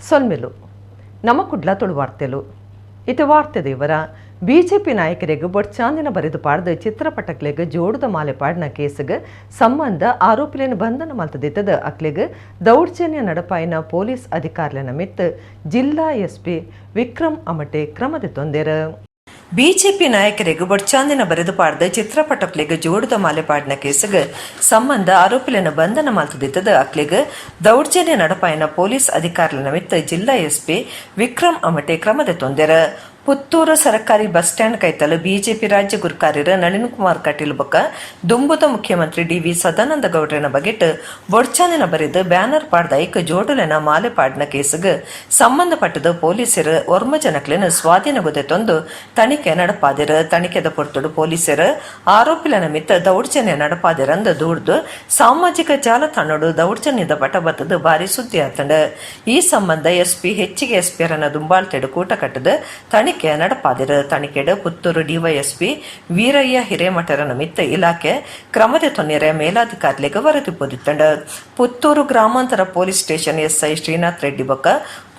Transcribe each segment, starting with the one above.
ಸೊಲ್ಮೆಲು ನಮ್ಮ ಕುಡ್ಲ ತುಳು ವಾರ್ತೆಲು. ಇತ್ತೆ ವಾರ್ತೆ ದೇವರ. ಬಿಜೆಪಿ ನಾಯಕರಿಗೆ ಬೊಡ್ಚಾಂದಿನ ಬರೆದು ಪಾಡ್ದು ಚಿತ್ರಪಟಕ್ಲೆಗ್ ಜೋಡುದ ಮಾಲೆ ಪಾಡಿನ ಕೇಸುಗ್ ಸಂಬಂಧ ಆರೋಪಿಲೆನ್ ಬಂಧನ ಮಲ್ತುದಿತ್ತುದ್ ಅಕ್ಲೆಗ್ ದೌರ್ಜನ್ಯ ನಡಪಾಯಿನ ಪೊಲೀಸ್ ಅಧಿಕಾರಿಲೆನ ಮಿತ್ತ್ ಜಿಲ್ಲಾ ಎಸ್ಪಿ ವಿಕ್ರಮ್ ಅಮಟೆ ಕ್ರಮ ದೆತೊಂದೆರ್. ಬಿಜೆಪಿ ನಾಯಕರೆಗ್ ಬೊಡ್ಚಾಂದಿನ ಬರೆದು ಪಾಡ್ದ್ ಚಿತ್ರಪಟೊಕ್ಲೆಗ್ ಜೋಡುದ ಮಾಲೆ ಪಾಡಿನ ಕೇಸುಗ್ ಸಂಬಂಧ ಆರೋಪಿಲೆನ್ ಬಂಧನ ಮಲ್ತುದಿತ್ತುದ್ ಅಕ್ಲೆಗ್ ದೌರ್ಜನ್ಯ ನಡಪಾಯಿನ ಪೊಲೀಸ್ ಅಧಿಕಾರಿಲೆನ ಮಿತ್ತ್ ಜಿಲ್ಲಾ ಎಸ್ಪಿ ವಿಕ್ರಮ್ ಅಮಟೆ ಕ್ರಮ ದೆತೊಂದೆರ್. ಪುತ್ತೂರು ಸರಕಾರಿ ಬಸ್ ಸ್ಟ್ಯಾಂಡ್ ಕೈತಲ್ ಬಿಜೆಪಿ ರಾಜ್ಯ ಗುರ್ಕಾರೆರ್ ನಳಿನ್ ಕುಮಾರ್ ಕಟೀಲ್ ಬೊಕ್ಕ ದುಂಬುದ ಮುಖ್ಯಮಂತ್ರಿ ಡಿ ವಿ ಸದಾನಂದ ಗೌಡ್ರೆನ ಬಗೆಟ್ ಬೊಡ್ಚಾಂದಿನ ಬರೆದ್ ಬ್ಯಾನರ್ ಪಾಡ್ದ್ ಐಕ್ ಜೋಡುಲೆನ ಮಾಲೆ ಪಾಡಿನ ಕೇಸ್ಗ್ ಸಂಬಂಧ ಪಟ್ಟ್ದ್ ಪೊಲೀಸೆರ್ ಒರ್ಂಬ ಜನಕ್ಲೆನ್ ಸ್ವಾಧೀನಗ್ ದೆತೊಂದು ತನಿಖೆ ನಡಪಾದೆರ್. ತನಿಖೆದ ಪೊರ್ತುಡು ಪೊಲೀಸೆರ್ ಆರೋಪಿಲೆನ ಮಿತ್ತ್ ದೌರ್ಜನ್ಯ ನಡಪಾದೆರಂದ್ ದೂರ್ದ್ ಸಾಮಾಜಿಕ ಜಾಲತಾಣೊಡು ದೌರ್ಜನ್ಯದ ಪಟ ಬತ್ತ್ದ್ ಬಾರಿ ಸುದ್ದಿ ಆತ್ಂಡ್. ಈ ಸಂಬಂಧ ಎಸ್ಪಿ ಹೆಚ್ಚಿಗೆ ಎಸ್ಪಿಯೆರೆನ ದುಂಬಾಳ್ತೆಡ್ ಕೂಟ ಕಟ್ಟ್ದ್ ತನಿಖೆ ನಡಪಾದೆರ್. ತನಿಖೆಡ್ ಪುತ್ತೂರು ಡಿವೈಎಸ್ಪಿ ವೀರಯ್ಯ ಹಿರೇಮಠೆರೆನ ಮಿತ್ತ್ ಇಲಾಖೆ ಕ್ರಮ ದೆತೊನ್ಯೆರೆ ಮೇಲಾಧಿಕಾರಿಲೆಗ್ ವರದಿ ಪೋದಿತ್ತ್ಂಡ್. ಪುತ್ತೂರು ಗ್ರಾಮಾಂತರ police station SI Srinath Reddy ಬೊಕ್ಕ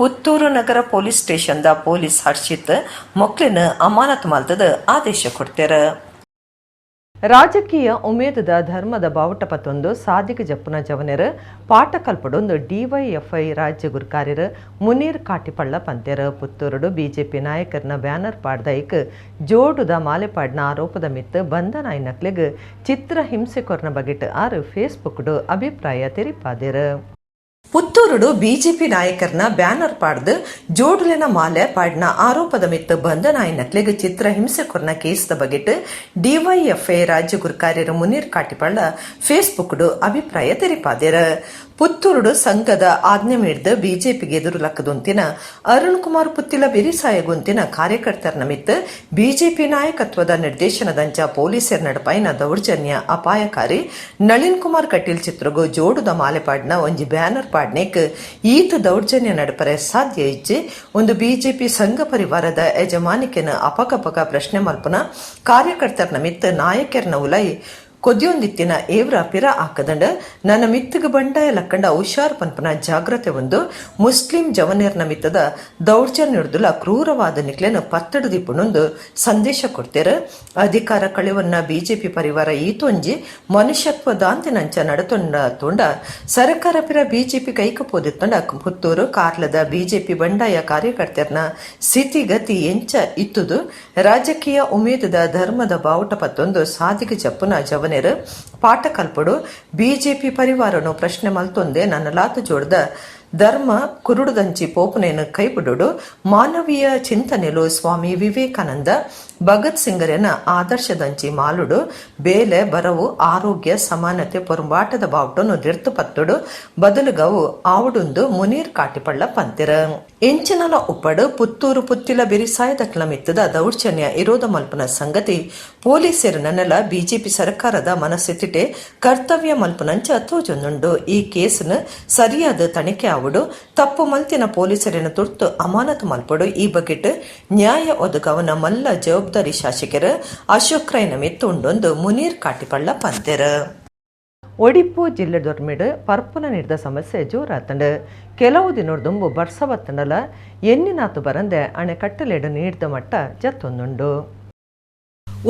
ಪುತ್ತೂರು ನಗರ ಪೊಲೀಸ್ ಸ್ಟೇಷನ್ದ ಪೊಲೀಸ್ ಹರ್ಷಿತ್ ಮೊಕ್ಲೆನ್ ಅಮಾನತು ಮಲ್ತ್ದ್ ಆದೇಶ ಕೊರ್ತೆರ್. ರಾಜಕೀಯ ಉಮೇದುದ ಧರ್ಮದ ಬಾವುಟ ಪತೊಂದು ಸಾದಿಗ್ ಜಪ್ಪುನ ಜವನೆರ್ ಪಾಠ ಕಲ್ಪೊಡುಂದು ಡಿವೈಎಫ್ಐ ರಾಜ್ಯ ಗುರ್ಕಾರೆರ್ ಮುನೀರ್ ಕಾಟಿಪಳ್ಳ ಪಂತೆರ್. ಪುತ್ತೂರುಡು ಬಿಜೆಪಿ ನಾಯಕೆರ್ನ ಬ್ಯಾನರ್ ಪಾಡ್ದ್ ಐಕ್ ಜೋಡುದ ಮಾಲೆ ಪಾಡಿನ ಆರೋಪದ ಮಿತ್ತ್ ಬಂಧನ ಆಯಿನಕ್ಲೆಗ್ ಚಿತ್ರ ಹಿಂಸೆ ಕೊರ್ನ ಬಗೆಟ್ ಆರ್ ಫೇಸ್ಬುಕ್ಡ್ ಅಭಿಪ್ರಾಯ ತೆರಿಪಾದೆರ್. ಪುತ್ತೂರುಡು ಬಿಜೆಪಿ ನಾಯಕೆರ್ನ ಬ್ಯಾನರ್ ಪಾಡ್ದ್ ಜೋಡುಲೆನ ಮಾಲೆ ಪಾಡಿನ ಆರೋಪದ ಮಿತ್ತ್ ಬಂಧನ ಆಯಿನಕ್ಲೆಗ್ ಚಿತ್ರ ಹಿಂಸೆ ಕೊರ್ನ ಕೇಸ್ ದ ಬಗೆಟ್ ಡಿವೈಎಫ್ಐ ರಾಜ್ಯ ಗುರ್ಕಾರೆರ್ ಮುನೀರ್ ಕಾಟಿಪಳ್ಳ ಫೇಸ್ಬುಕ್ ಡ್ ಅಭಿಪ್ರಾಯ ತೆರಿಪಾದೆರ್. ಪುತ್ತೂರುಡು ಸಂಘದ ಆಜ್ಞೆ ಮೀರ್ದ್ ಬಿಜೆಪಿಗ್ ಎದುರು ಲಕ್ಕ್ದುಂತಿನ ಅರುಣ್ ಕುಮಾರ್ ಪುತ್ತಿಲ ಬೆರಿಸಾಯಗುಂತಿನ ಕಾರ್ಯಕರ್ತೆರ್ನ ಮಿತ್ತ್ ಬಿಜೆಪಿ ನಾಯಕತ್ವದ ನಿರ್ದೇಶನದಂಚ ಪೊಲೀಸೆರ್ ನಡಪಾಯಿನ ದೌರ್ಜನ್ಯ ಅಪಾಯಕಾರಿ. ನಳಿನ್ ಕುಮಾರ್ ಕಟೀಲ್ ಚಿತ್ರೊಗು ಜೋಡುದ ಮಾಲೆ ಪಾಡಿನ ಒಂಜಿ ಬ್ಯಾನರ್ ಪಾಡ್ನೆಕ್ ಈತ್ ದೌರ್ಜನ್ಯ ನಡಪರೆ ಸಾಧ್ಯ ಇಜ್ಜಿ. ಉಂದು ಬಿಜೆಪಿ ಸಂಘ ಪರಿವಾರದ ಯಜಮಾನಿಕೆನ್ ಅಪಗಪಗ ಪ್ರಶ್ನೆ ಮಲ್ಪುನ ಕಾರ್ಯಕರ್ತೆರ್ನ ಮಿತ್ತ್ ನಾಯಕೆರ್ನ ಉಲಯಿ ಕೊದ್ಯೊಂದಿತ್ತಿನ ಏವ್ರ ಪಿರ ಆಕದಂಡ್. ನನ ಮಿತ್ತ್ಗ್ ಬಂಡಾಯ ಲಕ್ಕಂಡ ಹುಷಾರ್ ಪನ್ಪುನ ಜಾಗ್ರತೆ ಉಂದು. ಮುಸ್ಲಿಂ ಜವನೆರ್ನ ಮಿತ್ತ್ದ ದೌರ್ಜನ್ಯೊರ್ದುಲ ಕ್ರೂರವಾದ್ ನಿಕ್ಲೆನ್ ಪತ್ತ್ಡ್ ದಿಪುಂಡುಂದು ಸಂದೇಶ ಕೊರ್ತೆರ್. ಅಧಿಕಾರ ಕಳೆವೊನ್ನ ಬಿಜೆಪಿ ಪರಿವಾರ ಈತೊಂಜಿ ಮನುಷ್ಯತ್ವ ದಾಂತಿನಂಚ ನಡತೊಂಡ ತೂಂಡ ಸರಕಾರ ಪಿರ ಬಿಜೆಪಿ ಕೈಕ್ ಪೋದಿತ್ತ್ಂಡ ಪುತ್ತೂರು, ಕಾರ್ಲದ ಬಿಜೆಪಿ ಬಂಡಾಯ ಕಾರ್ಯಕರ್ತೆರ್ನ ಸ್ಥಿತಿ ಗತಿ ಎಂಚ ಇತ್ತುದು. ರಾಜಕೀಯ ಉಮೇದುದ ಧರ್ಮದ ಬಾವುಟ ಪತ್ತೊಂದು ಸಾದಿಗ್ ಜಪ್ಪುನ ಜವನೆರ್ ಪಾಠ ಕಲ್ಪೊಡು. ಬಿಜೆಪಿ ಪರಿವಾರೊನು ಪ್ರಶ್ನೆ ಮಲ್ತೊಂದೆ ನನಲಾತ್ ಜೋಡ್ದ ಧರ್ಮ ಕುರುಡುದಂಚಿ ಪೋಪುನೆನ್ ಕೈ ಬುಡೊಡು. ಮಾನವೀಯ ಚಿಂತನೆಲು ಸ್ವಾಮಿ ವಿವೇಕಾನಂದ, ಭಗತ್ ಸಿಂಗರೆನ ಆದರ್ಶದಂಚಿ ಮಾಲುಡು ಬೇಲೆ, ಬರವು, ಆರೋಗ್ಯ, ಸಮಾನತೆ ಪೊರುಂಬಾಟದ ಬಾವುಟೊನು ದೆರ್ತ್ ಪತ್ತೊಡು ಬದಲುಗವು ಆವೊಡುಂದು ಮುನೀರ್ ಕಾಟಿಪಳ್ಳ ಪಂತೆರ್. ಎಂಚಿನಲ ಉಪ್ಪಡ್ ಪುತ್ತೂರು ಪುತ್ತಿಲ ಬೆರಿಸಾಯದಕ್ಲೆನ ಮಿತ್ತ್ದ ದೌರ್ಜನ್ಯ ಇರೋಧ ಮಲ್ಪುನ ಸಂಗತಿ ಪೊಲೀಸೆರ್ ನನಲ ಬಿಜೆಪಿ ಸರಕಾರದ ಮನಸ್ಥಿತಿಟೇ ಕರ್ತವ್ಯ ಮಲ್ಪುನಂಚ ತೋಜೊಂದುಂಡು. ಈ ಕೇಸ್ನ್ ಸರಿಯಾದ್ ತನಿಖೆ ಆವೊಡು. ತಪ್ಪು ಮಲ್ತಿನ ಪೊಲೀಸೆರೆನ್ ತುರ್ತು ಅಮಾನತು ಮಲ್ಪೊಡು. ಈ ಬಗೆಟ್ ನ್ಯಾಯ ಒದಗಾವುನ ಮಲ್ಲ ಜವಾಬ್ದಾರಿ ಶಾಸಕೆರ್ ಅಶೋಕ್ ರೈನ ಮಿತ್ತ್ ಉಂಡುಂದು ಮುನೀರ್ ಕಾಟಿಪಳ್ಳ ಪಂತೆರ್. ಒಡಿಪು ಜಿಲ್ಲೆದೊರ್ಮೆಡ್ ಪರ್ಪುನ ನೀರ್ದ ಸಮಸ್ಯೆ ಜೋರಾತ್ಂಡ್. ಕೆಲವು ದಿನೊರ್ದುಂಬು ಬರ್ಸ ಬತ್ತ್ಂಡಲ ಎನ್ನಿನಾತ್ ಬರಂದೆ ಅಣೆಕಟ್ಟಲೆಡ್ ನೀರ್ದ ಮಟ್ಟ ಜತ್ತೊಂದುಂಡು.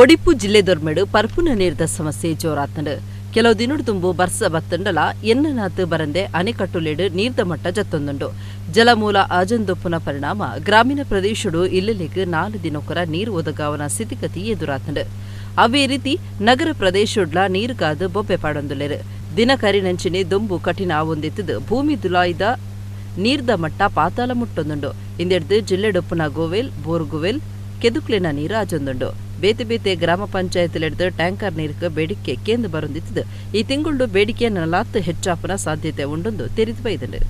ಒಡಿಪು ಜಿಲ್ಲೆದೊರ್ಮೆಡ್ ಪರ್ಪುನ ನೀರ್ದ ಸಮಸ್ಯೆ ಜೋರಾತ್ಂಡ್. ಕೆಲವು ದಿನೊರ್ದುಂಬು ಬರ್ಸ ಬತ್ತ್ಂಡಲ ಎನ್ನನಾತ್ ಬರಂದೆ ಅಣೆಕಟ್ಟುಲೆಡ್ ನೀರ್ದ ಮಟ್ಟ ಜತ್ತೊಂದುಂಡು. ಜಲಮೂಲ ಆಜೊಂದುಪ್ಪುನ ಪರಿಣಾಮ ಗ್ರಾಮೀಣ ಪ್ರದೇಶೊಡು ಇಲ್ಲೆಲೆಗ್ ನಾಲ್ ದಿನೊಕೊರ ನೀರ್ ಒದಗಾವುನ ಸ್ಥಿತಿಗತಿ ಎದುರಾತ್ಂಡ್. ಅವ್ವೇ ರೀತಿ ನಗರ ಪ್ರದೇಶೊಡ್ಲಾ ನೀರ್ಗಾದ್ ಬೊಬ್ಬೆ ಪಾಡೊಂದುಲ್ಲೆರ್. ದಿನ ಕರಿನಂಚೆನೆ ದೊಂಬು ಕಠಿಣ ಆವೊಂದಿತ್ತ್ದ್ ಭೂಮಿ ದುಲಾಯಿದ ನೀರ್ದ ಮಟ್ಟ ಪಾತಾಳ ಮುಟ್ಟೊಂದುಂಡು. ಇಂದೆರ್ದ್ ಜಿಲ್ಲೆಡುಪ್ಪುನ ಗೋವೆಲ್, ಬೋರ್ಗುವೆಲ್, ಕೆದುಕ್ಲೆನ ನೀರ್ ಆಜೊಂದುಂಡು. ಬೇತೆ ಬೇತೆ ಗ್ರಾಮ ಪಂಚಾಯತ್ಲೆಡ್ದ್ ಟ್ಯಾಂಕರ್ ನೀರ್ಗ್ ಬೇಡಿಕೆ ಕೇಂದ್ ಬರೊಂದಿತ್ತ್ದ್ ಈ ತಿಂಗೊಲ್ಡು ಬೇಡಿಕೆ ನನಲಾತ್ ಹೆಚ್ಚಾಪುನ ಸಾಧ್ಯತೆ ಉಂಡುಂದು ತೆರಿದ್ ಬೈದ್ಂಡ್.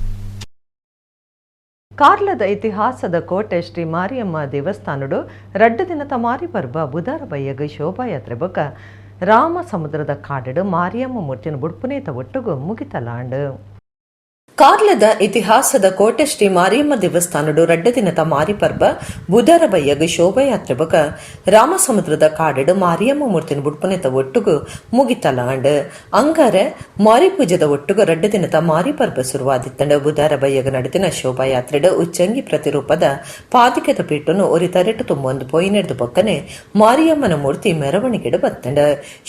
ಕಾರ್ಲದ ಇತಿಹಾಸದ ಕೋಟೆ ಶ್ರೀ ಮಾರಿಯಮ್ಮ ದೇವಸ್ಥಾನಡ್ ರಡ್ಡ್ ದಿನತ ಮಾರಿ ಪರ್ಬ ಬುದಾರ ಬಯ್ಯಗ್ ಶೋಭಾಯಾತ್ರೆ ಬೊಕ್ಕ ರಾಮ ಸಮುದ್ರದ ಕಾಡುಡ್ ಮಾರಿಯಮ್ಮ ಮೂರ್ತಿನ್ ಬುಡ್ಪುನೇತ ಒಟ್ಟುಗು ಮುಗಿತಲ ಆಂಡ್. ಕಾರ್ಲದ ಇತಿಹಾಸದ ಕೋಟೆ ಶ್ರೀ ಮಾರಿಯಮ್ಮ ದೇವಸ್ಥಾನಡು ರಡ್ಡ ದಿನದ ಮಾರಿ ಪರ್ಬ ಬುಧರ ಬಯ್ಯಗ್ ಶೋಭಾಯಾತ್ರೆ ಬೊಕ ರಾಮಸಮುದ್ರದ ಕಾಡೆಡು ಮಾರಿಯಮ್ಮ ಮೂರ್ತಿನ ಬುಡ್ಪನೆತ ಒಟ್ಟುಗು ಮುಗಿತಲಾಂಡ್. ಅಂಗಾರೆ ಮಾರಿ ಪೂಜೆದ ಒಟ್ಟುಗು ರಡ್ಡ ದಿನದ ಮಾರಿ ಪರ್ಬ ಶುರುವಾದಿತ್ತಂಡ. ಬುಧರ ಬಯ್ಯಗ್ ನಡೆದಿನ ಶೋಭಾಯಾತ್ರೆಡು ಉಚ್ಚಂಗಿ ಪ್ರತಿರೂಪದ ಪಾದಿಕೆದ ಪೀಟನು ಒರಿ ತರೆಟು ತುಂಬೊಂದು ಪೋಯಿನೆಡ್ದು ಬೊಕ್ಕನೆ ಮಾರಿಯಮ್ಮನ ಮೂರ್ತಿ ಮೆರವಣಿಗೆಡು ಬತ್ತಂಡ.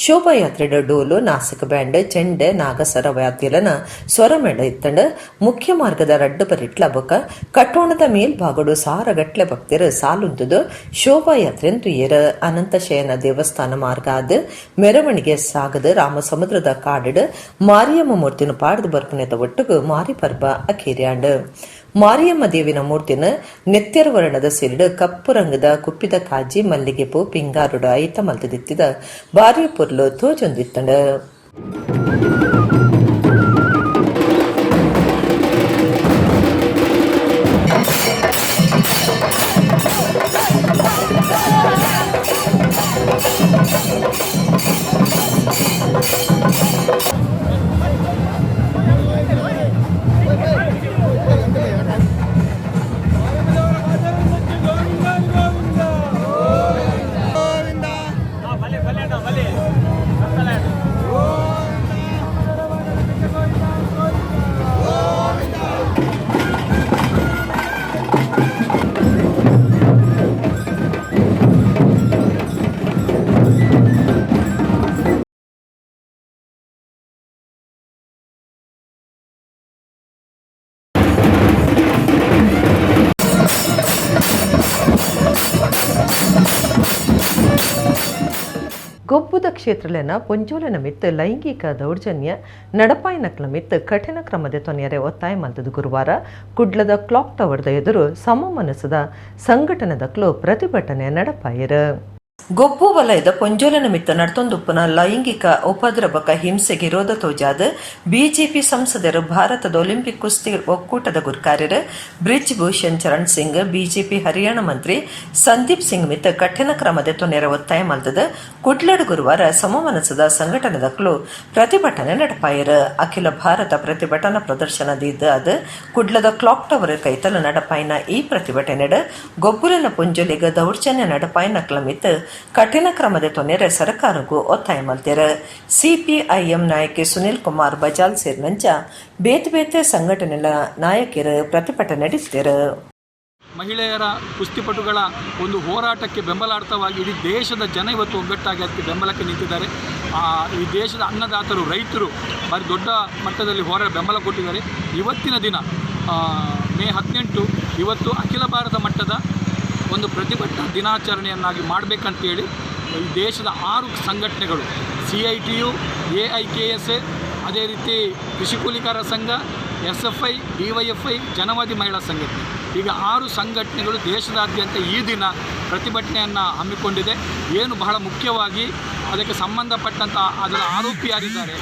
ಶೋಭಾಯಾತ್ರೆಡು ಡೋಲು, ನಾಸಿಕ ಬ್ಯಾಂಡ್, ಚೆಂಡೆ, ನಾಗಸರ ವಾದ್ಯಲನ ಸ್ವರಮೇಳ ಇತ್ತಂಡ. ಮುಖ್ಯ ಮಾರ್ಗದ ರಡ್ಡು ಬರಿಟ್ಲ ಬೊಕ ಕಟ್ಟೋಣದ ಮೇಲ್ಭಾಗಡು ಸಾರಗಟ್ಲೆ ಭಕ್ತರು ಸಾಲುಂತುದು ಶೋಭಾಯಾತ್ರೆ ತುಯ್ಯರ. ಅನಂತಶಯನ ದೇವಸ್ಥಾನ ಮಾರ್ಗ ಆದ್ ಮೆರವಣಿಗೆ ಸಾಗದ ರಾಮಸಮುದ್ರದ ಕಾಡಿಡು ಮಾರಿಯಮ್ಮ ಮೂರ್ತಿನ ಪಾಡ್ದು ಬರ್ಪುನೆತ ಒಟ್ಟುಗು ಮಾರಿ ಪರ್ಬ ಅಖೇರಿಯಾಂಡ್. ಮಾರಿಯಮ್ಮ ದೇವಿನ ಮೂರ್ತಿನ ನೆತ್ತೆರ್ ವರ್ಣದ ಸಿರಿಡು ಕಪ್ಪು ರಂಗದ ಕುಪ್ಪಿದ ಕಾಜಿ, ಮಲ್ಲಿಗೆ ಪೂ, ಪಿಂಗಾರುಡು ಐತ ಮಲ್ತದಿತ್ತಿದ ಬಾರಿ ಪೊರ್ಲು ತೋಜೊಂದಿತ್ತಂಡ. ಗೊಬ್ಬುದ ಕ್ಷೇತ್ರಲೆನ ಪೊಂಜೋಲೆನ ಮಿತ್ತು ಲೈಂಗಿಕ ದೌರ್ಜನ್ಯ ನಡಪಾಯಿನಕ್ಲ ಮಿತ್ತು ಕಠಿಣ ಕ್ರಮದ ತೊನೆಯರೆ ಒತ್ತಾಯ ಮಲ್ತದ ಗುರುವಾರ ಕುಡ್ಲದ ಕ್ಲಾಕ್ ಟವರ್ದ ಎದುರು ಸಮಮನಸದ ಸಂಘಟನೆದಕ್ಲು ಪ್ರತಿಭಟನೆ ನಡಪಾಯರು. ಗೊಬ್ಬು ವಲಯದ ಪೊಂಜೋಲೆನ ಮಿತ್ತ ನಡ್ತೊಂದುಪ್ಪುನ ಲೈಂಗಿಕ ಉಪದ್ರವಕ ಹಿಂಸೆಗೆ ವಿರೋಧ ತೋಜಾದ ಬಿಜೆಪಿ ಸಂಸದರು, ಭಾರತದ ಒಲಿಂಪಿಕ್ ಕುಸ್ತಿ ಒಕ್ಕೂಟದ ಗುರ್ಕಾರ್ಯರು ಬ್ರಿಜ್ ಭೂಷಣ್ ಚರಣ್ ಸಿಂಗ್, ಬಿಜೆಪಿ ಹರಿಯಾಣ ಮಂತ್ರಿ ಸಂದೀಪ್ ಸಿಂಗ್ ಮಿತ್ತ ಕಠಿಣ ಕ್ರಮದ ತೊನೆರ ಒತ್ತಾಯ ಮಲ್ತದ ಕುಡ್ಲಡ್ ಗುರುವಾರ ಸಮಮನಸದ ಸಂಘಟನೆದಕ್ಲು ಪ್ರತಿಭಟನೆ ನಡಪಾಯರು. ಅಖಿಲ ಭಾರತ ಪ್ರತಿಭಟನಾ ಪ್ರದರ್ಶನ ದೀದ್ ಅದು ಕುಡ್ಲದ ಕ್ಲಾಕ್ ಟವರ್ ಕೈತಲ ನಡಪಾಯಿನ ಈ ಪ್ರತಿಭಟನೆಡ್ ಗೊಬ್ಬುಲನ ಪೊಂಜೊಲಿಗ ದೌರ್ಜನ್ಯ ನಡಪಾಯಿನಕ್ಲ ಮಿತ್ತ ಕಠಿಣ ಕ್ರಮದ ತೊನೆರೆ ಸರ್ಕಾರಕ್ಕೂ ಒತ್ತಾಯ ಮಲ್ತೆರ್. ಸಿಪಿಐಎಂ ನಾಯಕಿ ಸುನಿಲ್ ಕುಮಾರ್ ಬಜಾಲ್ ಸೇರಿನಂಚ ಬೇತೆ ಬೇತೆ ಸಂಘಟನೆಗಳ ನಾಯಕರು ಪ್ರತಿಭಟನೆ ನಡೆಸಿದರು. ಮಹಿಳೆಯರ ಕುಸ್ತಿಪಟುಗಳ ಒಂದು ಹೋರಾಟಕ್ಕೆ ಬೆಂಬಲಾರ್ಥವಾಗಿ ಇಡೀ ದೇಶದ ಜನ ಇವತ್ತು ಒಗ್ಗಟ್ಟಾಗಿ ಅದಕ್ಕೆ ಬೆಂಬಲಕ್ಕೆ ನಿಂತಿದ್ದಾರೆ. ಈ ದೇಶದ ಅನ್ನದಾತರು, ರೈತರು ಭಾರಿ ದೊಡ್ಡ ಮಟ್ಟದಲ್ಲಿ ಬೆಂಬಲ ಕೊಟ್ಟಿದ್ದಾರೆ. ಇವತ್ತಿನ ದಿನ ಮೇ 18 ಇವತ್ತು ಅಖಿಲ ಭಾರತ ಮಟ್ಟದ ಒಂದು ಪ್ರತಿಭಟನಾ ದಿನಾಚರಣೆಯನ್ನಾಗಿ ಮಾಡಬೇಕಂತೇಳಿ ಈ ದೇಶದ 6 ಸಂಘಟನೆಗಳು CITU, AIKSA, ಅದೇ ರೀತಿ ಕೃಷಿ ಕೂಲಿಕಾರ ಸಂಘ, SFI, DYFI, ಜನವಾದಿ ಮಹಿಳಾ ಸಂಘಟನೆ, ಈಗ 6 ಸಂಘಟನೆಗಳು ದೇಶದಾದ್ಯಂತ ಈ ದಿನ ಪ್ರತಿಭಟನೆಯನ್ನು ಹಮ್ಮಿಕೊಂಡಿದೆ. ಏನು ಬಹಳ ಮುಖ್ಯವಾಗಿ ಅದಕ್ಕೆ ಸಂಬಂಧಪಟ್ಟಂಥ ಅದರ ಆರೋಪಿ ಯಾರಿದ್ದಾರೆ,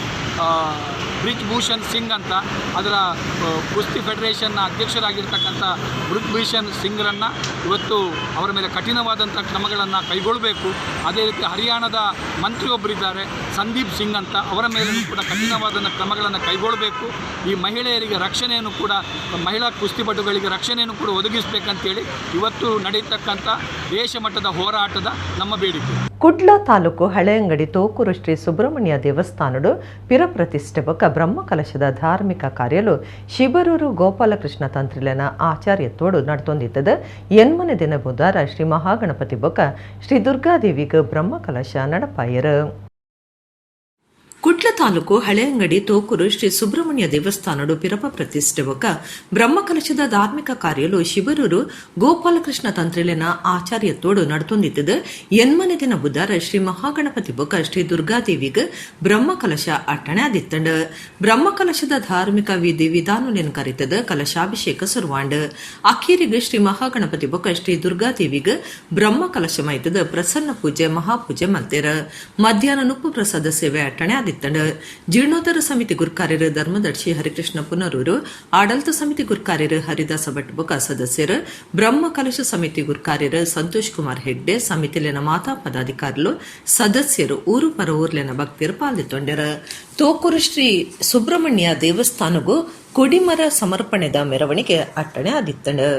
ಬ್ರಿಜ್ ಭೂಷಣ್ ಸಿಂಗ್ ಅಂತ, ಅದರ ಕುಸ್ತಿ ಫೆಡರೇಷನ್ನ ಅಧ್ಯಕ್ಷರಾಗಿರ್ತಕ್ಕಂಥ ಬ್ರಿಜ್ ಭೂಷಣ್ ಸಿಂಗ್ರನ್ನು ಇವತ್ತು ಅವರ ಮೇಲೆ ಕಠಿಣವಾದಂಥ ಕ್ರಮಗಳನ್ನು ಕೈಗೊಳ್ಳಬೇಕು. ಅದೇ ರೀತಿ ಹರಿಯಾಣದ ಮಂತ್ರಿಯೊಬ್ಬರಿದ್ದಾರೆ ಸಂದೀಪ್ ಸಿಂಗ್ ಅಂತ, ಅವರ ಮೇಲೂ ಕೂಡ ಕಠಿಣವಾದ ಕ್ರಮಗಳನ್ನು ಕೈಗೊಳ್ಳಬೇಕು. ಈ ಮಹಿಳೆಯರಿಗೆ ರಕ್ಷಣೆಯನ್ನು ಕೂಡ, ಮಹಿಳಾ ಕುಸ್ತಿಪಟುಗಳಿಗೆ ರಕ್ಷಣೆಯನ್ನು ಕೂಡ ಒದಗಿಸಬೇಕಂತೇಳಿ ಇವತ್ತು ನಡೆಯತಕ್ಕಂಥ ದೇಶ ಮಟ್ಟದ ಹೋರಾಟದ ನಮ್ಮ ಬೇಡಿಕೆ. ಕುಡ್ಲ ತಾಲೂಕು ಹಳೆಯಂಗಡಿ ತೋಕೂರು ಶ್ರೀ ಸುಬ್ರಹ್ಮಣ್ಯ ದೇವಸ್ಥಾನಡು ಪಿರಪ್ರತಿಷ್ಠೆ ಬೊಕ್ಕ ಬ್ರಹ್ಮಕಲಶದ ಧಾರ್ಮಿಕ ಕಾರ್ಯಲು ಶಿಬರೂರು ಗೋಪಾಲಕೃಷ್ಣ ತಂತ್ರಿಲನ ಆಚಾರ್ಯತ್ವಡು ನಡ್ತೊಂದಿತ್ತದ. ಎನ್ಮನೆ ದಿನ ಬುಧಾರ ಶ್ರೀ ಮಹಾಗಣಪತಿ ಬೊಕ್ಕ ಶ್ರೀ ದುರ್ಗಾದೇವಿಗೆ ಬ್ರಹ್ಮಕಲಶ ನಡಪಾಯರು. ಕುಡ್ಲ ತಾಲೂಕು ಹಳೆಯಂಗಡಿ ತೋಕೂರು ಶ್ರೀ ಸುಬ್ರಹ್ಮಣ್ಯ ದೇವಸ್ಥಾನಡು ಪಿರಪ ಪ್ರತಿಷ್ಠೆ ಬೊಕ್ಕ ಬ್ರಹ್ಮಕಲಶದ ಧಾರ್ಮಿಕ ಕಾರ್ಯಲು ಶಿಬರೂರು ಗೋಪಾಲಕೃಷ್ಣ ತಂತ್ರಿಲೆನ ಆಚಾರ್ಯತ್ವಡು ನಡ್ತೊಂದಿತ್ತದ. ಎನ್ಮನೆ ದಿನ ಬುಧಾರ ಶ್ರೀ ಮಹಾಗಣಪತಿ ಬೊಕ್ಕ ಶ್ರೀ ದುರ್ಗಾದೇವಿಗೆ ಬ್ರಹ್ಮಕಲಶ ಅಟ್ಟಣೆ ಆದಿತ್ತಂಡ. ಬ್ರಹ್ಮಕಲಶದ ಧಾರ್ಮಿಕ ವಿಧಿ ವಿಧಾನಲೆನ್ ಕರಿತದ ಕಲಶಾಭಿಷೇಕ ಸುರುವಾಂಡ್. ಅಖೀರಿಗೆ ಶ್ರೀ ಮಹಾಗಣಪತಿ ಬೊಕ್ಕ ಶ್ರೀ ದುರ್ಗಾದೇವಿಗೆ ಬ್ರಹ್ಮಕಲಶ ಮೈತದ ಪ್ರಸನ್ನ ಪೂಜೆ ಮಹಾಪೂಜೆ ಮಲ್ತೇರ. ಮಧ್ಯಾಹ್ನ ನುಪ್ಪು ಪ್ರಸಾದ ಸೇವೆ ಅಟ್ಟಣೆ ಆದಿತ್ತಂಡ. ಜೀರ್ಣೋದ್ಧಾರ ಸಮಿತಿ ಗುರ್ಕಾರ್ಯರು ಧರ್ಮದರ್ಶಿ ಹರಿಕೃಷ್ಣ ಪುನರೂರು, ಆಡಳಿತ ಸಮಿತಿ ಗುರ್ಕಾರ್ಯರು ಹರಿದಾಸ ಭಟ್ ಬೊಕ್ಕ ಸದಸ್ಯರು, ಬ್ರಹ್ಮ ಕಲಶ ಸಮಿತಿ ಗುರ್ಕಾರ್ಯರು ಸಂತೋಷ್ ಕುಮಾರ್ ಹೆಗ್ಡೆ, ಸಮಿತಿಲಿನ ಮಾತಾ ಪದಾಧಿಕಾರಿಲು, ಸದಸ್ಯರು, ಊರು ಪರ ಊರ್ಲಿನ ಭಕ್ತರು ಪಾಲ್ದಿತ್ತೊಂಡರು. ತೋಕೂರು ಶ್ರೀ ಸುಬ್ರಹ್ಮಣ್ಯ ದೇವಸ್ಥಾನಗೂ ಕೊಡಿಮರ ಸಮರ್ಪಣೆದ ಮೆರವಣಿಗೆ ಅಟ್ಟಣೆ ಆದಿತ್ತಂಡು.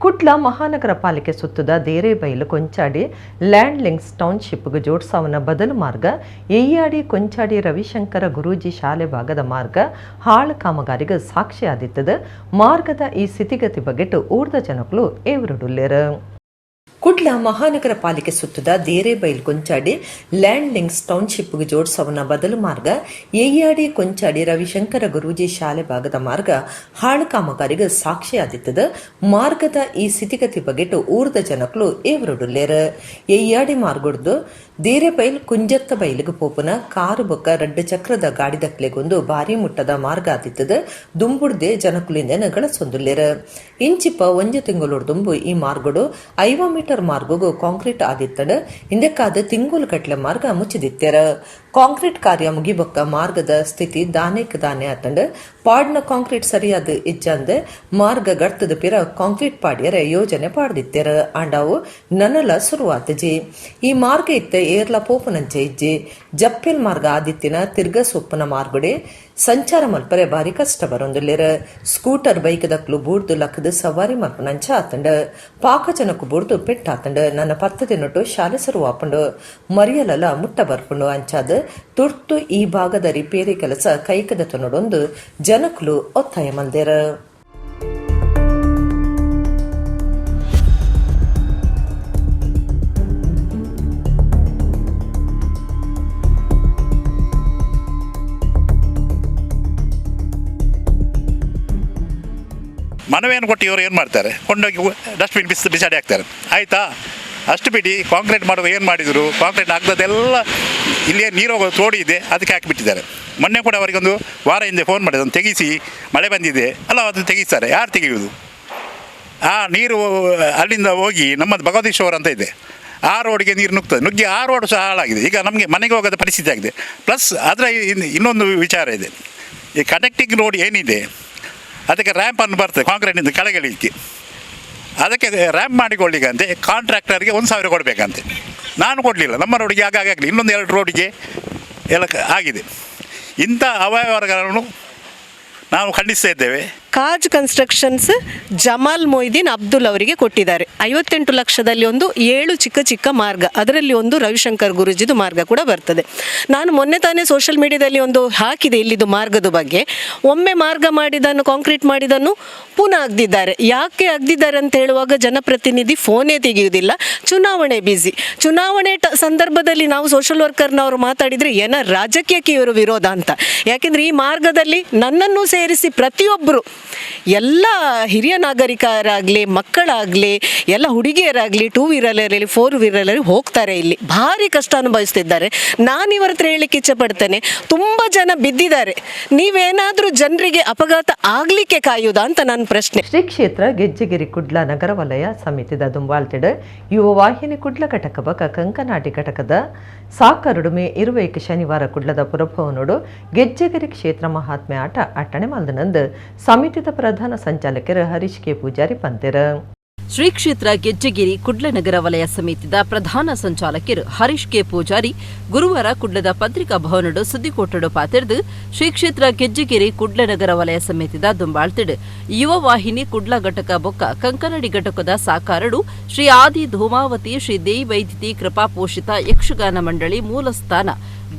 ಕುಡ್ಲ ಮಹಾನಗರ ಪಾಲಿಕೆ ಸುತ್ತದ ದೇರೆಬೈಲು ಕೊಂಚಾಡಿ ಲ್ಯಾಂಡ್ ಲಿಂಕ್ಸ್ ಟೌನ್ಶಿಪ್ಗೆ ಜೋಡ್ಸಾವನ ಬದಲು ಮಾರ್ಗ ಎಯ್ಯಾಡಿ ಕೊಂಚಾಡಿ ರವಿಶಂಕರ ಗುರೂಜಿ ಶಾಲೆ ಭಾಗದ ಮಾರ್ಗ ಹಾಳು ಕಾಮಗಾರಿಗೆ ಸಾಕ್ಷಿಯಾದಿತ್ತದ. ಮಾರ್ಗದ ಈ ಸ್ಥಿತಿಗತಿ ಬಗೆಟ್ ಊರ್ದ ಜನಕುಲು ಏವರುಡುಲ್ಲೇರು. ಕುಡ್ಲ ಮಹಾನಗರ ಪಾಲಿಕೆ ಸುತ್ತದ ದೇರೆಬೈಲ್ ಕೊಂಚಾಡಿ ಲ್ಯಾಂಡ್ ಲಿಂಕ್ಸ್ ಟೌನ್ಶಿಪ್ಗೆ ಜೋಡ್ಸವನ ಬದಲು ಮಾರ್ಗ ಎಯ್ಯಾಡಿ ಕೊಂಚಾಡಿ ರವಿಶಂಕರ ಗುರೂಜಿ ಶಾಲೆ ಭಾಗದ ಮಾರ್ಗ ಹಾಳು ಕಾಮಗಾರಿಗೆ ಸಾಕ್ಷಿಯಾದಿತ್ತದ. ಮಾರ್ಗದ ಈ ಸ್ಥಿತಿಗತಿ ಬಗೆಟ್ ಊರ್ದ ಜನಕುಲು ಏವರುಡುಲ್ಲೇರು. ಎಯ್ಯಾಡಿ ಮಾರ್ಗೊಡ್ದು ದೇರೆಬೈಲ್ ಕುಂಜತ್ತ ಬೈಲಿಗೆ ಪೋಪುನ ಕಾರು ಬೊಕ್ಕ ರಡ್ಡು ಚಕ್ರದ ಗಾಡಿದಕ್ಲೆಗೊಂದು ಭಾರಿ ಮುಟ್ಟದ ಮಾರ್ಗ ಆದಿತ್ತದ. ದುಂಬುಡ್ದೆ ಜನಕುಲಿಂದ ಗಳಸೊಂದುಲ್ಲೇರು. ಇಂಚಿಪ ಒಂಜಿ ತಿಂಗಳೊಡ್ ದುಂಬು ಈ ಮಾರ್ಗಡು 50 ಮೀಟರ್ ಮಾರ್ಗಗೂ ಕಾಂಕ್ರೀಟ್ ಆದಿತ್ತಡು. ಇಂದಕ್ಕಾದ ತಿಂಗುಲು ಕಟ್ಲೆ ಮಾರ್ಗ ಮುಚ್ಚಿದಿತ್ತೆರ. ಕಾಂಕ್ರೀಟ್ ಕಾರ್ಯ ಮುಗಿಬೊಕ್ಕ ಮಾರ್ಗದ ಸ್ಥಿತಿ ದಾನೆಕ್ ದಾನೆ ಆತಂಡು. ಪಾಡ್ನ ಕಾಂಕ್ರೀಟ್ ಸರಿಯಾದ ಇಜ್ಜಂದೆ ಮಾರ್ಗ ಗರ್ತದ ಪಿರ ಕಾಂಕ್ರೀಟ್ ಪಾಡ್ಯರ ಯೋಜನೆ ಪಾಡ್ದಿತ್ತೆರ. ಆಂಡಾವು ನನಲ ಶುರುವಾತಜಿ. ಈ ಮಾರ್ಗ ಇತ್ತ ಏರ್ಲ ಪೋಪುನಂಚೆ ಇಜ್ಜಿ. ಜಪ್ಪೆಲ್ ಮಾರ್ಗ ಆದಿತ್ತಿನ ತಿರ್ಗ ಸೊಪ್ಪುನ ಮಾರ್ಗಡೆ ಸಂಚಾರ ಮಲ್ಪರೆ ಭಾರಿ ಕಷ್ಟ ಬರೊಂದುಲ್ಲೆರ್. ಸ್ಕೂಟರ್ ಬೈಕ್ ದಕ್ಲು ಬೂಡ್ದು ಲಕ್ಕದು ಸವಾರಿ ಮಲ್ಪುನಂಚ ಆತಂಡ್. ಪಾಕ ಜನಕು ಬೂಡ್ದು ಪೆಟ್ಟಾತಂಡ್. ನನ್ನ 10 ದಿನಟು ಶಾಲೆ ಶುರುವಾಪುಂಡು. ಮರಿಯಲಲ ಮುಟ್ಟ ಬರ್ಪುಂಡು. ಅಂಚಾದ ತುರ್ತು ಈ ಭಾಗದ ರಿಪೇರಿ ಕೆಲಸ ಕೈಕದ ತುನಡೊಂದು ಜನಕುಲು ಒತ್ತಾಯ ಮಲ್ದೆರ್. ಮನವಿಯನ್ನು ಕೊಟ್ಟು ಇವರು ಏನು ಮಾಡ್ತಾರೆ, ಕೊಂಡೋಗಿ ಡಸ್ಟ್ಬಿನ್ ಬಿಸಾಡಿ ಹಾಕ್ತಾರೆ. ಆಯಿತಾ, ಅಷ್ಟು ಬಿಡಿ. ಕಾಂಕ್ರೀಟ್ ಮಾಡೋದು ಏನು ಮಾಡಿದರು, ಕಾಂಕ್ರೀಟ್ ಹಾಕ್ದದೆಲ್ಲ ಇಲ್ಲಿಯೇ ನೀರು ಹೋಗೋದು ತೋಡಿ ಇದೆ, ಅದಕ್ಕೆ ಹಾಕಿಬಿಟ್ಟಿದ್ದಾರೆ. ಮೊನ್ನೆ ಕೂಡ ಅವರಿಗೊಂದು ವಾರ ಹಿಂದೆ ಫೋನ್ ಮಾಡಿದೆ, ಅದನ್ನು ತೆಗಿಸಿ, ಮಳೆ ಬಂದಿದೆ ಅಲ್ಲ, ಅದನ್ನು ತೆಗಿಸ್ತಾರೆ. ಯಾರು ತೆಗೆಯುವುದು? ಆ ನೀರು ಅಲ್ಲಿಂದ ಹೋಗಿ ನಮ್ಮದು ಭಗವತೀಶ್ವರ ಅಂತ ಇದೆ, ಆ ರೋಡಿಗೆ ನೀರು ನುಗ್ತದೆ. ನುಗ್ಗಿ ಆ ರೋಡ್ ಸಹ ಹಾಳಾಗಿದೆ. ಈಗ ನಮಗೆ ಮನೆಗೆ ಹೋಗೋದ ಪರಿಸ್ಥಿತಿ ಆಗಿದೆ. ಪ್ಲಸ್ ಅದರ ಇನ್ನೊಂದು ವಿಚಾರ ಇದೆ, ಈ ಕನೆಕ್ಟಿಂಗ್ ರೋಡ್ ಏನಿದೆ ಅದಕ್ಕೆ ರ್ಯಾಂಪನ್ನು ಬರ್ತದೆ ಕಾಂಕ್ರೀಟಿಂದ ಕೆಳಗೆ ಇಳಿಲಿಕ್ಕೆ. ಅದಕ್ಕೆ ರ್ಯಾಂಪ್ ಮಾಡಿಕೊಳ್ಳಿಕ್ಕಂತೆ ಕಾಂಟ್ರಾಕ್ಟರ್ಗೆ 1,000 ಕೊಡಬೇಕಂತೆ. ನಾನು ಕೊಡಲಿಲ್ಲ, ನಮ್ಮ ರೋಡಿಗೆ ಆಗಾಗ ಆಗಲಿ, ಇನ್ನೊಂದು 2 ರೋಡಿಗೆ ಎಲ್ಲ ಆಗಿದೆ. ಇಂಥ ಅವ್ಯವಹಾರಗಳನ್ನು ನಾವು ಖಂಡಿಸ್ತಾ ಇದ್ದೇವೆ. Cause constructions Jamal Moideen Abdul ಅವರಿಗೆ ಕೊಟ್ಟಿದ್ದಾರೆ. 58 ಲಕ್ಷದಲ್ಲಿ ಒಂದು 7 ಚಿಕ್ಕ ಚಿಕ್ಕ ಮಾರ್ಗ, ಅದರಲ್ಲಿ ಒಂದು ರವಿಶಂಕರ್ ಗುರೂಜಿದು ಮಾರ್ಗ ಕೂಡ ಬರ್ತದೆ. ನಾನು ಮೊನ್ನೆ ತಾನೇ ಸೋಷಿಯಲ್ ಮೀಡಿಯಾದಲ್ಲಿ ಒಂದು ಹಾಕಿದೆ ಇಲ್ಲಿದು ಮಾರ್ಗದ ಬಗ್ಗೆ. ಒಮ್ಮೆ ಮಾರ್ಗ ಮಾಡಿದ್ದನ್ನು, ಕಾಂಕ್ರೀಟ್ ಮಾಡಿದ್ದನ್ನು ಪುನಃ ಅಗ್ದಿದ್ದಾರೆ. ಯಾಕೆ ಅಗ್ದಿದ್ದಾರೆ ಅಂತ ಹೇಳುವಾಗ ಜನಪ್ರತಿನಿಧಿ ಫೋನೇ ತೆಗೆಯುವುದಿಲ್ಲ, ಚುನಾವಣೆ ಬ್ಯುಸಿ. ಚುನಾವಣೆ ಸಂದರ್ಭದಲ್ಲಿ ನಾವು ಸೋಷಿಯಲ್ ವರ್ಕರ್ನವರು ಮಾತಾಡಿದರೆ ಏನ ರಾಜಕೀಯಕ್ಕೆ ಇವರು ವಿರೋಧ ಅಂತ. ಯಾಕೆಂದರೆ ಈ ಮಾರ್ಗದಲ್ಲಿ ನನ್ನನ್ನು ಸೇರಿಸಿ ಪ್ರತಿಯೊಬ್ಬರು, ಎಲ್ಲ ಹಿರಿಯ ನಾಗರಿಕರಾಗಲಿ, ಮಕ್ಕಳಾಗಲಿ, ಎಲ್ಲ ಹುಡುಗಿಯರಾಗಲಿ, ಟೂ ವೀಲರಲ್ಲಿ, ಫೋರ್ ವೀಲರಲ್ಲಿ ಹೋಗ್ತಾರೆ. ಇಲ್ಲಿ ಭಾರಿ ಕಷ್ಟ ಅನುಭವಿಸ್ತಿದ್ದಾರೆ. ನಾನು ಇವರ ಹತ್ರ ಹೇಳಲಿಕ್ಕೆ ಇಚ್ಛೆ ಪಡ್ತೇನೆ, ತುಂಬ ಜನ ಬಿದ್ದಿದ್ದಾರೆ. ನೀವೇನಾದರೂ ಜನರಿಗೆ ಅಪಘಾತ ಆಗಲಿಕ್ಕೆ ಕಾಯುವುದಾ ಅಂತ ನನ್ನ ಪ್ರಶ್ನೆ. ಶ್ರೀ ಕ್ಷೇತ್ರ ಗೆಜ್ಜೆಗಿರಿ ಕುಡ್ಲ ನಗರ ವಲಯ ಸಮಿತಿದ ದುಂಬಾಳ್ತಿಡ್ ಯುವ ವಾಹಿನಿ ಕುಡ್ಲ ಘಟಕ ಬಕ ಕಂಕನಾಡಿ ಘಟಕದ ಸಾಕರುಡು ಮೇ 21 ಶನಿವಾರ ಕುಡ್ಲದ ಪುರಭವನೋಡು ಗೆಜ್ಜೆಗಿರಿ ಕ್ಷೇತ್ರ ಮಹಾತ್ಮೆ ಆಟ ಅಟ್ಟಣೆ ಮಲ್ದನಂದು ಸಮಿತಿದ ಪ್ರಧಾನ ಸಂಚಾಲಕರು ಹರೀಶ್ ಕೆ ಪೂಜಾರಿ ಪಂತೆರು. ಶ್ರೀ ಕ್ಷೇತ್ರ ಗೆಜ್ಜೆಗಿರಿ ಕುಡ್ಲ ನಗರ ವಲಯ ಸಮಿತಿದ ಪ್ರಧಾನ ಸಂಚಾಲಕರು ಹರೀಶ್ ಕೆ ಪೂಜಾರಿ ಗುರುವಾರ ಕುಡ್ಲದ ಪತ್ರಿಕಾ ಭವನಡು ಸುದ್ದಿಕೋಟಡು ಪಾತೆರ್ದು ಶ್ರೀ ಕ್ಷೇತ್ರ ಗೆಜ್ಜೆಗಿರಿ ಕುಡ್ಲ ನಗರ ವಲಯ ಸಮಿತಿದ ದುಂಬಾಳ್ತಿಡು ಯುವ ವಾಹಿನಿ ಕುಡ್ಲ ಘಟಕ ಬೊಕ್ಕ ಕಂಕನಡಿ ಘಟಕದ ಸಾಕಾರಡು ಶ್ರೀ ಆದಿ ಧೂಮಾವತಿ ಶ್ರೀ ದೇವಿ ವೈದ್ಯತಿ ಕೃಪಾ ಪೋಷಿತ ಯಕ್ಷಗಾನ ಮಂಡಳಿ ಮೂಲಸ್ಥಾನ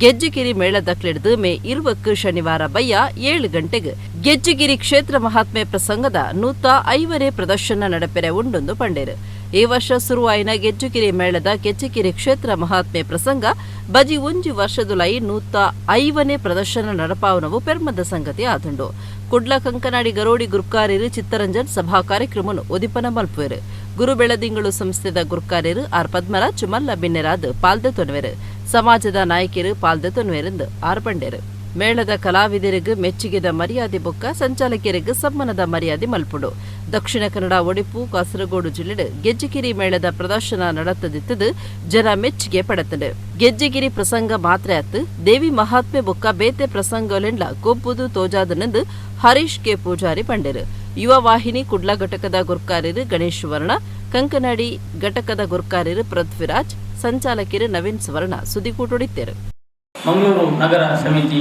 ಗೆಜ್ಜೆಗಿರಿ ಮೇಳದಕ್ಲೆಡ್ದು ಮೇ 20 ಶನಿವಾರ ಬಯ್ಯ 7 ಗಂಟೆಗೆ ಗೆಜ್ಜೆಗಿರಿ ಕ್ಷೇತ್ರ ಮಹಾತ್ಮೆ ಪ್ರಸಂಗದ 150ನೇ ಪ್ರದರ್ಶನ ನಡಪೆರೆ ಉಂಡೊಂದು ಪಂಡೇರು. ಈ ವರ್ಷ ಸುರುವಾಯಿನ ಗೆಜ್ಜೆಗಿರಿ ಮೇಳದ ಗೆಜ್ಜೆಗಿರಿ ಕ್ಷೇತ್ರ ಮಹಾತ್ಮೆ ಪ್ರಸಂಗ ಬಜಿ ಒಂಜಿ ವರ್ಷದುಲೈ 150ನೇ ಪ್ರದರ್ಶನ ನಡಪಾವನವು ಪೆರ್ಮದ ಸಂಗತಿ ಆದುಂಡು. ಕುಡ್ಲ ಕಂಕನಾಡಿ ಗರೋಡಿ ಗುರ್ಕಾರ್ಯರು ಚಿತ್ತರಂಜನ್ ಸಭಾ ಕಾರ್ಯಕ್ರಮನು ಉದಿಪನ ಮಲ್ಪುವೆರು. ಗುರು ಬೆಳದಿಂಗಳು ಸಂಸ್ಥೆದ ಗುರ್ಕಾರ್ಯರು ಆರ್ ಪದ್ಮರಾಜ್ ಮಲ್ಲ ಬಿನ್ನೆರಾದ್ ಪಾಲ್ದೆ ತೊನ್ವೆರು. ಸಮಾಜದ ನಾಯಕಿಯರು ಪಾಲ್ದೆ ತೊನ್ವೆರೆಂದು ಆರ್ ಪಂಡೇರು. ಮೇಳದ ಕಲಾವಿದರಿಗೆ ಮೆಚ್ಚುಗೆದ ಮರ್ಯಾದೆ ಬೊಕ್ಕ ಸಂಚಾಲಕರಿಗೆ ಸಮ್ಮಾನದ ಮರ್ಯಾದೆ ಮಲ್ಪುಡು. ದಕ್ಷಿಣ ಕನ್ನಡ, ಒಡಿಪು, ಕಾಸರಗೋಡು ಜಿಲ್ಲೆಡ್ ಗೆಜ್ಜೆಗಿರಿ ಮೇಳದ ಪ್ರದರ್ಶನ ನಡತದಿತ್ತದು ಜನ ಮೆಚ್ಚುಗೆ ಪಡೆತಂಡು. ಗೆಜ್ಜೆಗಿರಿ ಪ್ರಸಂಗ ಮಾತ್ರ ಅತ್ತು ದೇವಿ ಮಹಾತ್ಮೆ ಬೊಕ್ಕ ಬೇತೆ ಪ್ರಸಂಗಲೆಂಡ್ಲ ಗೊಬ್ಬುದು ತೋಜಾದನೆಂದು ಹರೀಶ್ ಕೆ ಪೂಜಾರಿ ಪಂಡೆರು. ಯುವ ವಾಹಿನಿ ಕುಡ್ಲ ಘಟಕದ ಗುರ್ಕಾರ್ಯರು ಗಣೇಶ್ ವರ್ಣ, ಕಂಕನಾಡಿ ಘಟಕದ ಗುರ್ಕಾರ್ಯರು ಪೃಥ್ವಿರಾಜ್, ಸಂಚಾಲಕರು ನವೀನ್ ಸುವರ್ಣ ಸುದ್ದಿಕೂಟೊಡಿತ್ತೇರು. ಮಂಗಳೂರು ನಗರ ಸಮಿತಿ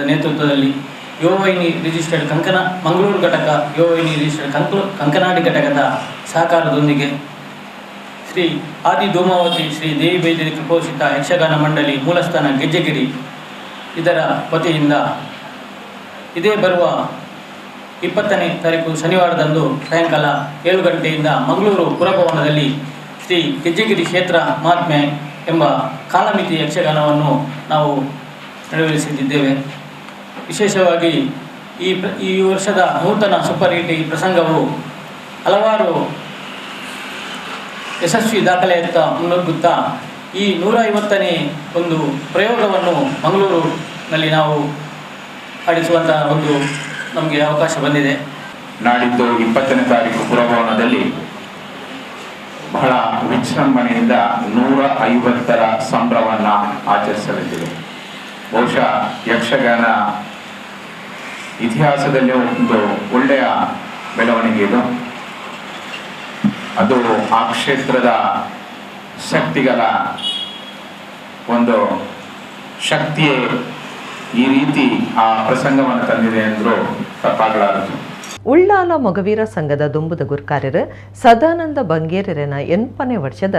ನೇತೃತ್ವದಲ್ಲಿ ಯುವವಾಹಿನಿ ರಿಜಿಸ್ಟರ್ಡ್ ಕಂಕನ ಮಂಗಳೂರು ಘಟಕ, ಯುವವಾಹಿನಿ ರಿಜಿಸ್ಟರ್ಡ್ ಕಂಕನಾಡಿ ಘಟಕದ ಸಹಕಾರದೊಂದಿಗೆ ಶ್ರೀ ಆದಿ ಧೂಮಾವತಿ ಶ್ರೀ ದೇವಿ ಬೈದ್ಯರಿ ಕೃಪೋಷಿತ ಯಕ್ಷಗಾನ ಮಂಡಳಿ ಮೂಲಸ್ಥಾನ ಗೆಜ್ಜೆಗಿರಿ ಇದರ ವತಿಯಿಂದ ಇದೇ ಬರುವ 20ನೇ ತಾರೀಕು ಶನಿವಾರದಂದು ಸಾಯಂಕಾಲ 7 ಗಂಟೆಯಿಂದ ಮಂಗಳೂರು ಪುರಭವನದಲ್ಲಿ ಶ್ರೀ ಗೆಜ್ಜೆಗಿರಿ ಕ್ಷೇತ್ರ ಮಹಾತ್ಮೆ ಎಂಬ ಕಾಲಮಿತಿ ಯಕ್ಷಗಾನವನ್ನು ನಾವು ನೆರವೇರಿಸಿದ್ದೇವೆ. ವಿಶೇಷವಾಗಿ ಈ ವರ್ಷದ ನೂತನ ಸೂಪರ್ ಹಿಟ್ ಈ ಪ್ರಸಂಗವು ಹಲವಾರು ಯಶಸ್ವಿ ದಾಖಲೆಯತ್ತ ಮುನ್ನುಗ್ಗುತ್ತಾ ಈ 150ನೇ ಒಂದು ಪ್ರಯೋಗವನ್ನು ಮಂಗಳೂರಿನಲ್ಲಿ ನಾವು ಆಡಿಸುವಂಥ ಒಂದು ನಮಗೆ ಅವಕಾಶ ಬಂದಿದೆ. ನಾಡಿದ್ದು 20ನೇ ತಾರೀಕು ಪುರಭವನದಲ್ಲಿ ಬಹಳ ವಿಜೃಂಭಣೆಯಿಂದ 150ರ ಸಂಭ್ರಮವನ್ನು ಆಚರಿಸಲಿದ್ದೇವೆ. ಬಹುಶಃ ಯಕ್ಷಗಾನ ಇತಿಹಾಸದಲ್ಲಿ ಒಂದು ಒಳ್ಳೆಯ ಬೆಳವಣಿಗೆ ಇದು. ಅದು ಆ ಕ್ಷೇತ್ರದ ಶಕ್ತಿಗಳ ಒಂದು ಶಕ್ತಿಯೇ ಈ ರೀತಿ ಆ ಪ್ರಸಂಗವನ್ನು ತಂದಿದೆ ಅಂದರೂ ತಪ್ಪಾಗಲಾರದು. ಉಳ್ಳಾಲ ಮೊಗವೀರ ಸಂಘದ ದುಂಬುದ ಗುರ್ಕಾರ್ಯರು ಸದಾನಂದ ಬಂಗೇರನ 80ನೇ ವರ್ಷದ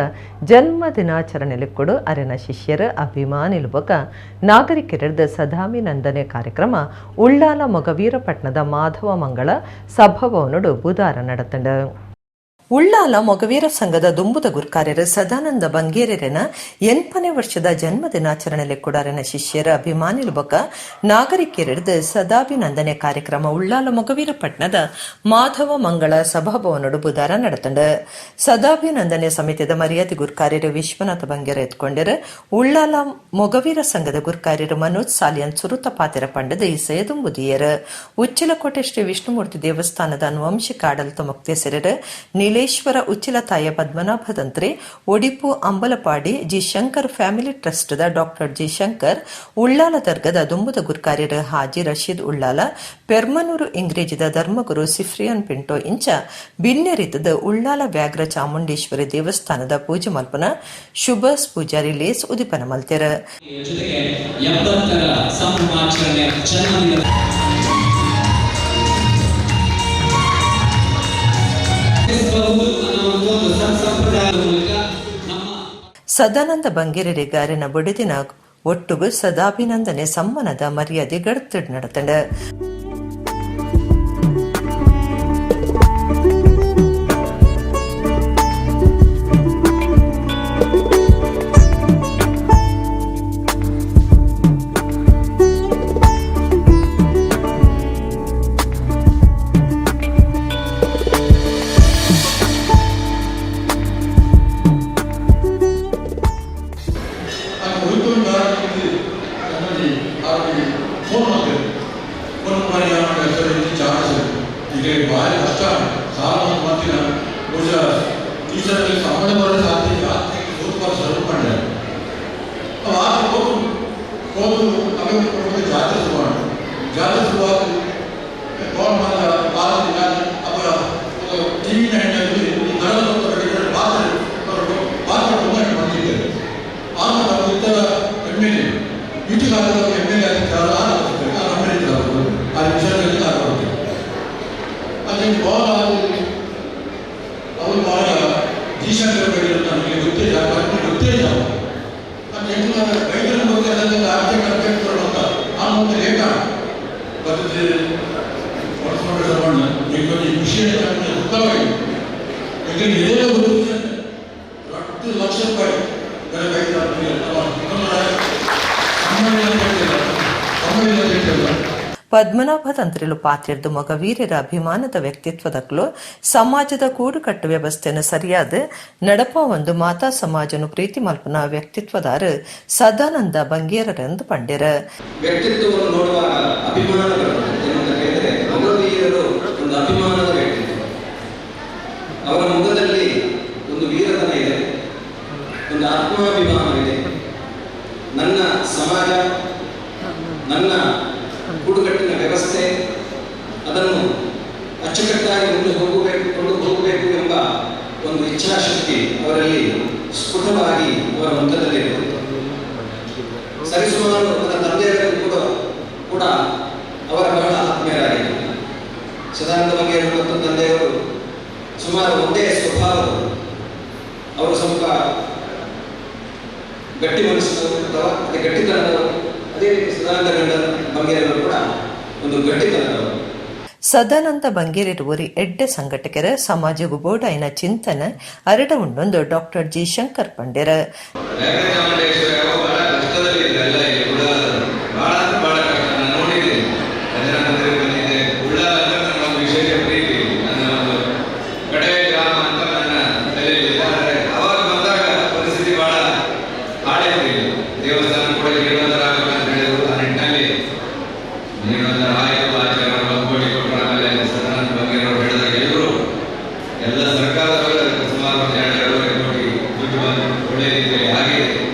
ಜನ್ಮ ದಿನಾಚರಣೆ ಕೊಡು ಅರೆನ ಶಿಷ್ಯರ ಅಭಿಮಾನಿಲು ಬೊಕ ನಾಗರಿಕರದ ಸದಾಮಿ ನಂದನೆ ಕಾರ್ಯಕ್ರಮ ಉಳ್ಳಾಲ ಮೊಗವೀರ ಪಟ್ಟಣದ ಮಾಧವ ಮಂಗಳ ಸಭಾಭವನಡು ಬುಧಾರ നടತ್ತಂಡ. ಉಳ್ಳಾಲ ಮೊಗವೀರ ಸಂಘದ ದುಂಬುದ ಗುರ್ಕಾರ್ಯರು ಸದಾನಂದ ಬಂಗೇರನ 80ನೇ ವರ್ಷದ ಜನ್ಮ ದಿನಾಚರಣೆ ಕೊಡಾರನ ಶಿಷ್ಯರ ಅಭಿಮಾನಿಲು ಬೊಕ ನಾಗರಿಕರದ ಸದಾಭಿನಂದನೆ ಕಾರ್ಯಕ್ರಮ ಉಳ್ಳಾಲ ಮೊಗವೀರ ಪಟ್ಟಣದ ಮಾಧವ ಮಂಗಳ ಸಭಾಭವನಡು ಬುಧಾರ ನಡೆತಂಡ. ಸದಾಭಿನಂದನೆ ಸಮಿತಿದ ಮರ್ಯಾದೆ ಗುರ್ಕಾರ್ಯರು ವಿಶ್ವನಾಥ ಬಂಗೇರ ಎತ್ಕೊಂಡರು. ಉಳ್ಳಾಲ ಮೊಗವೀರ ಸಂಘದ ಗುರ್ಕಾರ್ಯರು ಮನೋಜ್ ಸಾಲಿಯನ್ ಸುರುತ ಪಾತೆರ ಪಂಡದ ಇಸೆಯ ದುಂಬುದಿಯರು. ಉಚ್ಚಿಲಕೋಟೆ ಶ್ರೀ ವಿಷ್ಣುಮೂರ್ತಿ ದೇವಸ್ಥಾನದ ಅನುವಂಶಿಕ ಆಡಳಿತ ಮೊಕ್ತೇಸರರು ನೀಲೇಶ್ವರ ಉಚ್ಚಿಲತಾಯ ಪದ್ಮನಾಭ ತಂತ್ರಿ, ಒಡಿಪು ಅಂಬಲಪಾಡಿ ಜಿ ಶಂಕರ್ ಫ್ಯಾಮಿಲಿ ಟ್ರಸ್ಟ್ದ ಡಾಕ್ಟರ್ ಜಿ ಶಂಕರ್, ಉಳ್ಳಾಲ ದರ್ಗದ ದುಂಬುದ ಗುರ್ಕಾರ್ಯರು ಹಾಜಿ ರಶೀದ್ ಉಳ್ಳಾಲ, ಪೆರ್ಮನೂರು ಇಂಗ್ರೇಜಿದ ಧರ್ಮಗುರು ಸಿಫ್ರಿಯನ್ ಪಿಂಟೋ ಇಂಚ ಬಿನ್ನೆರಿತದ ಉಳ್ಳಾಲ ವ್ಯಾಘ್ರ ಚಾಮುಂಡೇಶ್ವರಿ ದೇವಸ್ಥಾನದ ಪೂಜೆ ಮಲ್ಪನ ಶುಭಸ್ ಪೂಜಾರಿ ಲೇಸ್ ಉದಿಪನ ಮಲ್ತೆರ. ಜೊತೆಗೆ 70ರ ಸಂಭ್ರಮಾಚರಣೆ ಜನ್ಮದಿನ. Sadananda ಬಂಗೇರರಿಗೆ ಅರೆನ ಬೊಡೆದಿನ ಒಟ್ಟುಗು ಸದಾಭಿನಂದನೆ ಸಮ್ಮಾನದ ಮರ್ಯಾದೆ ಗಡ್ತಿಡ್ ನಡತಂಡ. ಈಗ ಭಾರಿ ಕಷ್ಟ. ಸಾಲ ಮಾತಿನ ಬಹುಶಃ ಟೀಚರ್ಗೆ ಸಂಬಳ ಬರೋ ಸಾಧ್ಯ ಜಾಸ್ತಿ ಸೂಪರ್ ಸರ್ವ್ ಮಾಡಿದ್ದಾರೆ. ಆತ ಹೋದು ಹೋದು ಅವೆ ಜಾತ್ರೆ ಶುರು. ಜಾತ್ರೆ ಶುರುವಾದ ಫೋನ್ ಮಾಡಿದ ಆದ ಅವರ ಟಿವಿ ನೈನಲ್ಲಿ ದಳದ ಪಾತ್ರ ಪಾತ್ರ ಬಂದಿದ್ದೇವೆ. ಆಗ ನಮ್ಮ ಇತರ M L A ಇಟಿ ಕಾಲದ M L A ಆಗಿದ್ದಾರೆ. ಆ ಆ ವಿಷಯದಲ್ಲಿ ಆಗುತ್ತೆ ಅಲ್ಲಿ ಬಾಲ್ ಅವರು ಭಾಳ ಜೀಶಂಕರ್ ಬೈದರು. ನನಗೆ ಗೊತ್ತೇ ಇಲ್ಲ, ಗೊತ್ತೇ ಇಲ್ಲ. ಅದು ಹೆಂಗೆ ರೈತರ ಬಗ್ಗೆ ಅದನ್ನೆಲ್ಲ ಅರ್ಜೆಂಟ್ ಅರ್ಜೆಂಟ್ ಅಂತ ಆ ಒಂದು ಲೇಟ್ ಬರ್ತದೆ. ಈಗ ಖುಷಿ ದುಃಖವಾಗಿ, ಯಾಕಂದ್ರೆ ಇದೇ ಒಂದು 10 ಲಕ್ಷ ರೂಪಾಯಿ ಬೇರೆ ರೈತರ ಸಂಬಳ. ಪದ್ಮನಾಭ ತಂತ್ರಿಲು ಪಾತ್ರೆರ್ದು ಮಗವೀರರ ಅಭಿಮಾನದ ವ್ಯಕ್ತಿತ್ವದಕ್ಲು ಸಮಾಜದ ಕೂಡುಕಟ್ಟು ವ್ಯವಸ್ಥೆಯನ್ನು ಸರಿಯಾದ ನಡಪ ಒಂದು ಮಾತಾ ಸಮಾಜನು ಪ್ರೀತಿ ಮಲ್ಪನ ವ್ಯಕ್ತಿತ್ವದಾರ ಸದಾನಂದ ಬಂಗೇರರೆಂದು ಪಂಡ್ಯರ. ವ್ಯಕ್ತಿತ್ವವನ್ನು ನೋಡುವಾಗ ಅಭಿಮಾನ ಬರುತ್ತದೆ. ಏನಂತ ಹೇಳಿದರೆ, ಮೊಗವೀರರು ಒಂದು ಅಭಿಮಾನದ ವ್ಯಕ್ತಿತ್ವ. ಅವರ ಮುಖದಲ್ಲಿ ಒಂದು ವೀರತನ ಇದೆ, ಒಂದು ಆತ್ಮಾಭಿಮಾನವಿದೆ. ನನ್ನ ಸಮಾಜ, ನನ್ನ ಕೂಡುಕಟ್ಟಿನ ವ್ಯವಸ್ಥೆ, ಅದನ್ನು ಅಚ್ಚುಕಟ್ಟಾಗಿ ಮುಂದೆ ಹೋಗಬೇಕು, ಕೊಂಡು ಹೋಗಬೇಕು ಎಂಬ ಒಂದು ಇಚ್ಛಾಶಕ್ತಿ ಅವರಲ್ಲಿ ಸ್ಫುಟವಾಗಿ ಅವರ ಮುಖದಲ್ಲಿರುತ್ತದೆ. ಸರಿಸುಮಾರು ನನ್ನ ತಂದೆಯವರಿಗೂ ಕೂಡ ಅವರ ಬಹಳ ಆತ್ಮೀಯರಾಗಿದ್ದರು. ಸದಾನಂದ ಬಂಗೇರರು ಮತ್ತು ತಂದೆಯವರು ಸುಮಾರು ಒಂದೇ ಸ್ವಭಾವದವರು. ಅವರು ಸ್ವಲ್ಪ ಗಟ್ಟಿ ಮನಸ್ಸಿನವರು ಅಥವಾ ಅದೇ ಗಟ್ಟಿತನದವರು. ಅದೇ ರೀತಿ ಸದಾನಂದ ಗಂಡ ಬಂಗೇರವರು ಕೂಡ ಒಂದು ಗಟ್ಟಿತನದವರು. ಸದಾನಂದ ಬಂಗೇರಿರುವರಿ ಎಡ್ಡೆ ಸಂಘಟಕರ, ಸಮಾಜಗೂ ಬೋಡಾಯಿನ ಚಿಂತನೆ ಅರಡ ಉಂಡೊಂದು ಡಾಕ್ಟರ್ ಜಿ ಶಂಕರ್ ಪಂಡ್ಯರ. ಚಾಮುಂಡೇಶ್ವರಿ ಬಹಳ ಕಷ್ಟದಲ್ಲಿ ಇದೆ ಅಲ್ಲ ಇಲ್ಲಿ ಉಳ್ಳಾಲದವರು. ಬಹಳ ಅಂದ್ರೆ ಬಹಳ ಕಷ್ಟ. ನಾನು ನೋಡಿದ್ದೀನಿ, ಭಜನಾ ಮಂದಿರಕ್ಕೆ ಬಂದಿದ್ದೆ. ಉಳ್ಳಾಲ ಅಂದ್ರೆ ನನ್ನ ಒಂದು ವಿಶೇಷ ಪ್ರೀತಿ, ನನ್ನ ಒಂದು ಕಡೆ ಗ್ರಾಮ ಅಂತ ನನ್ನ ತಲೆಯಲ್ಲಿದೆ. ಆದರೆ ಅವಾಗ ಬಂದಾಗ ಪರಿಸ್ಥಿತಿ ಬಹಳ ಹಾಳಿತ್ತು ಇಲ್ಲಿ. ದೇವಸ್ಥಾನ ಕೂಡ ಜೀರ್ಣೋದ್ಧಾರ ಆಗಬೇಕಂತ ಹೇಳಿದ್ರು. ಆ ನಿಟ್ಟಿನಲ್ಲಿ ಜೀರ್ಣೋದ್ಧಾರ ಆಯಿತು. ಆಚಾರ್ಯರು 1 ಕೋಟಿ ಕೊಟ್ಟರು. ಆಮೇಲೆ ಸದಾನಂದ ಬಂಗೇರವರು ಹೇಳಿದಾಗ ಎಲ್ಲರೂ ಎಲ್ಲ ಸರ್ಕಾರದವರು ಅದಕ್ಕೆ ಸುಮಾರು ಒಂದು 2, 2.5 ಕೋಟಿ ದುಡ್ಡು ಬಂದು ಒಳ್ಳೆ ರೀತಿಯಲ್ಲಿ ಆಗಿದೆ.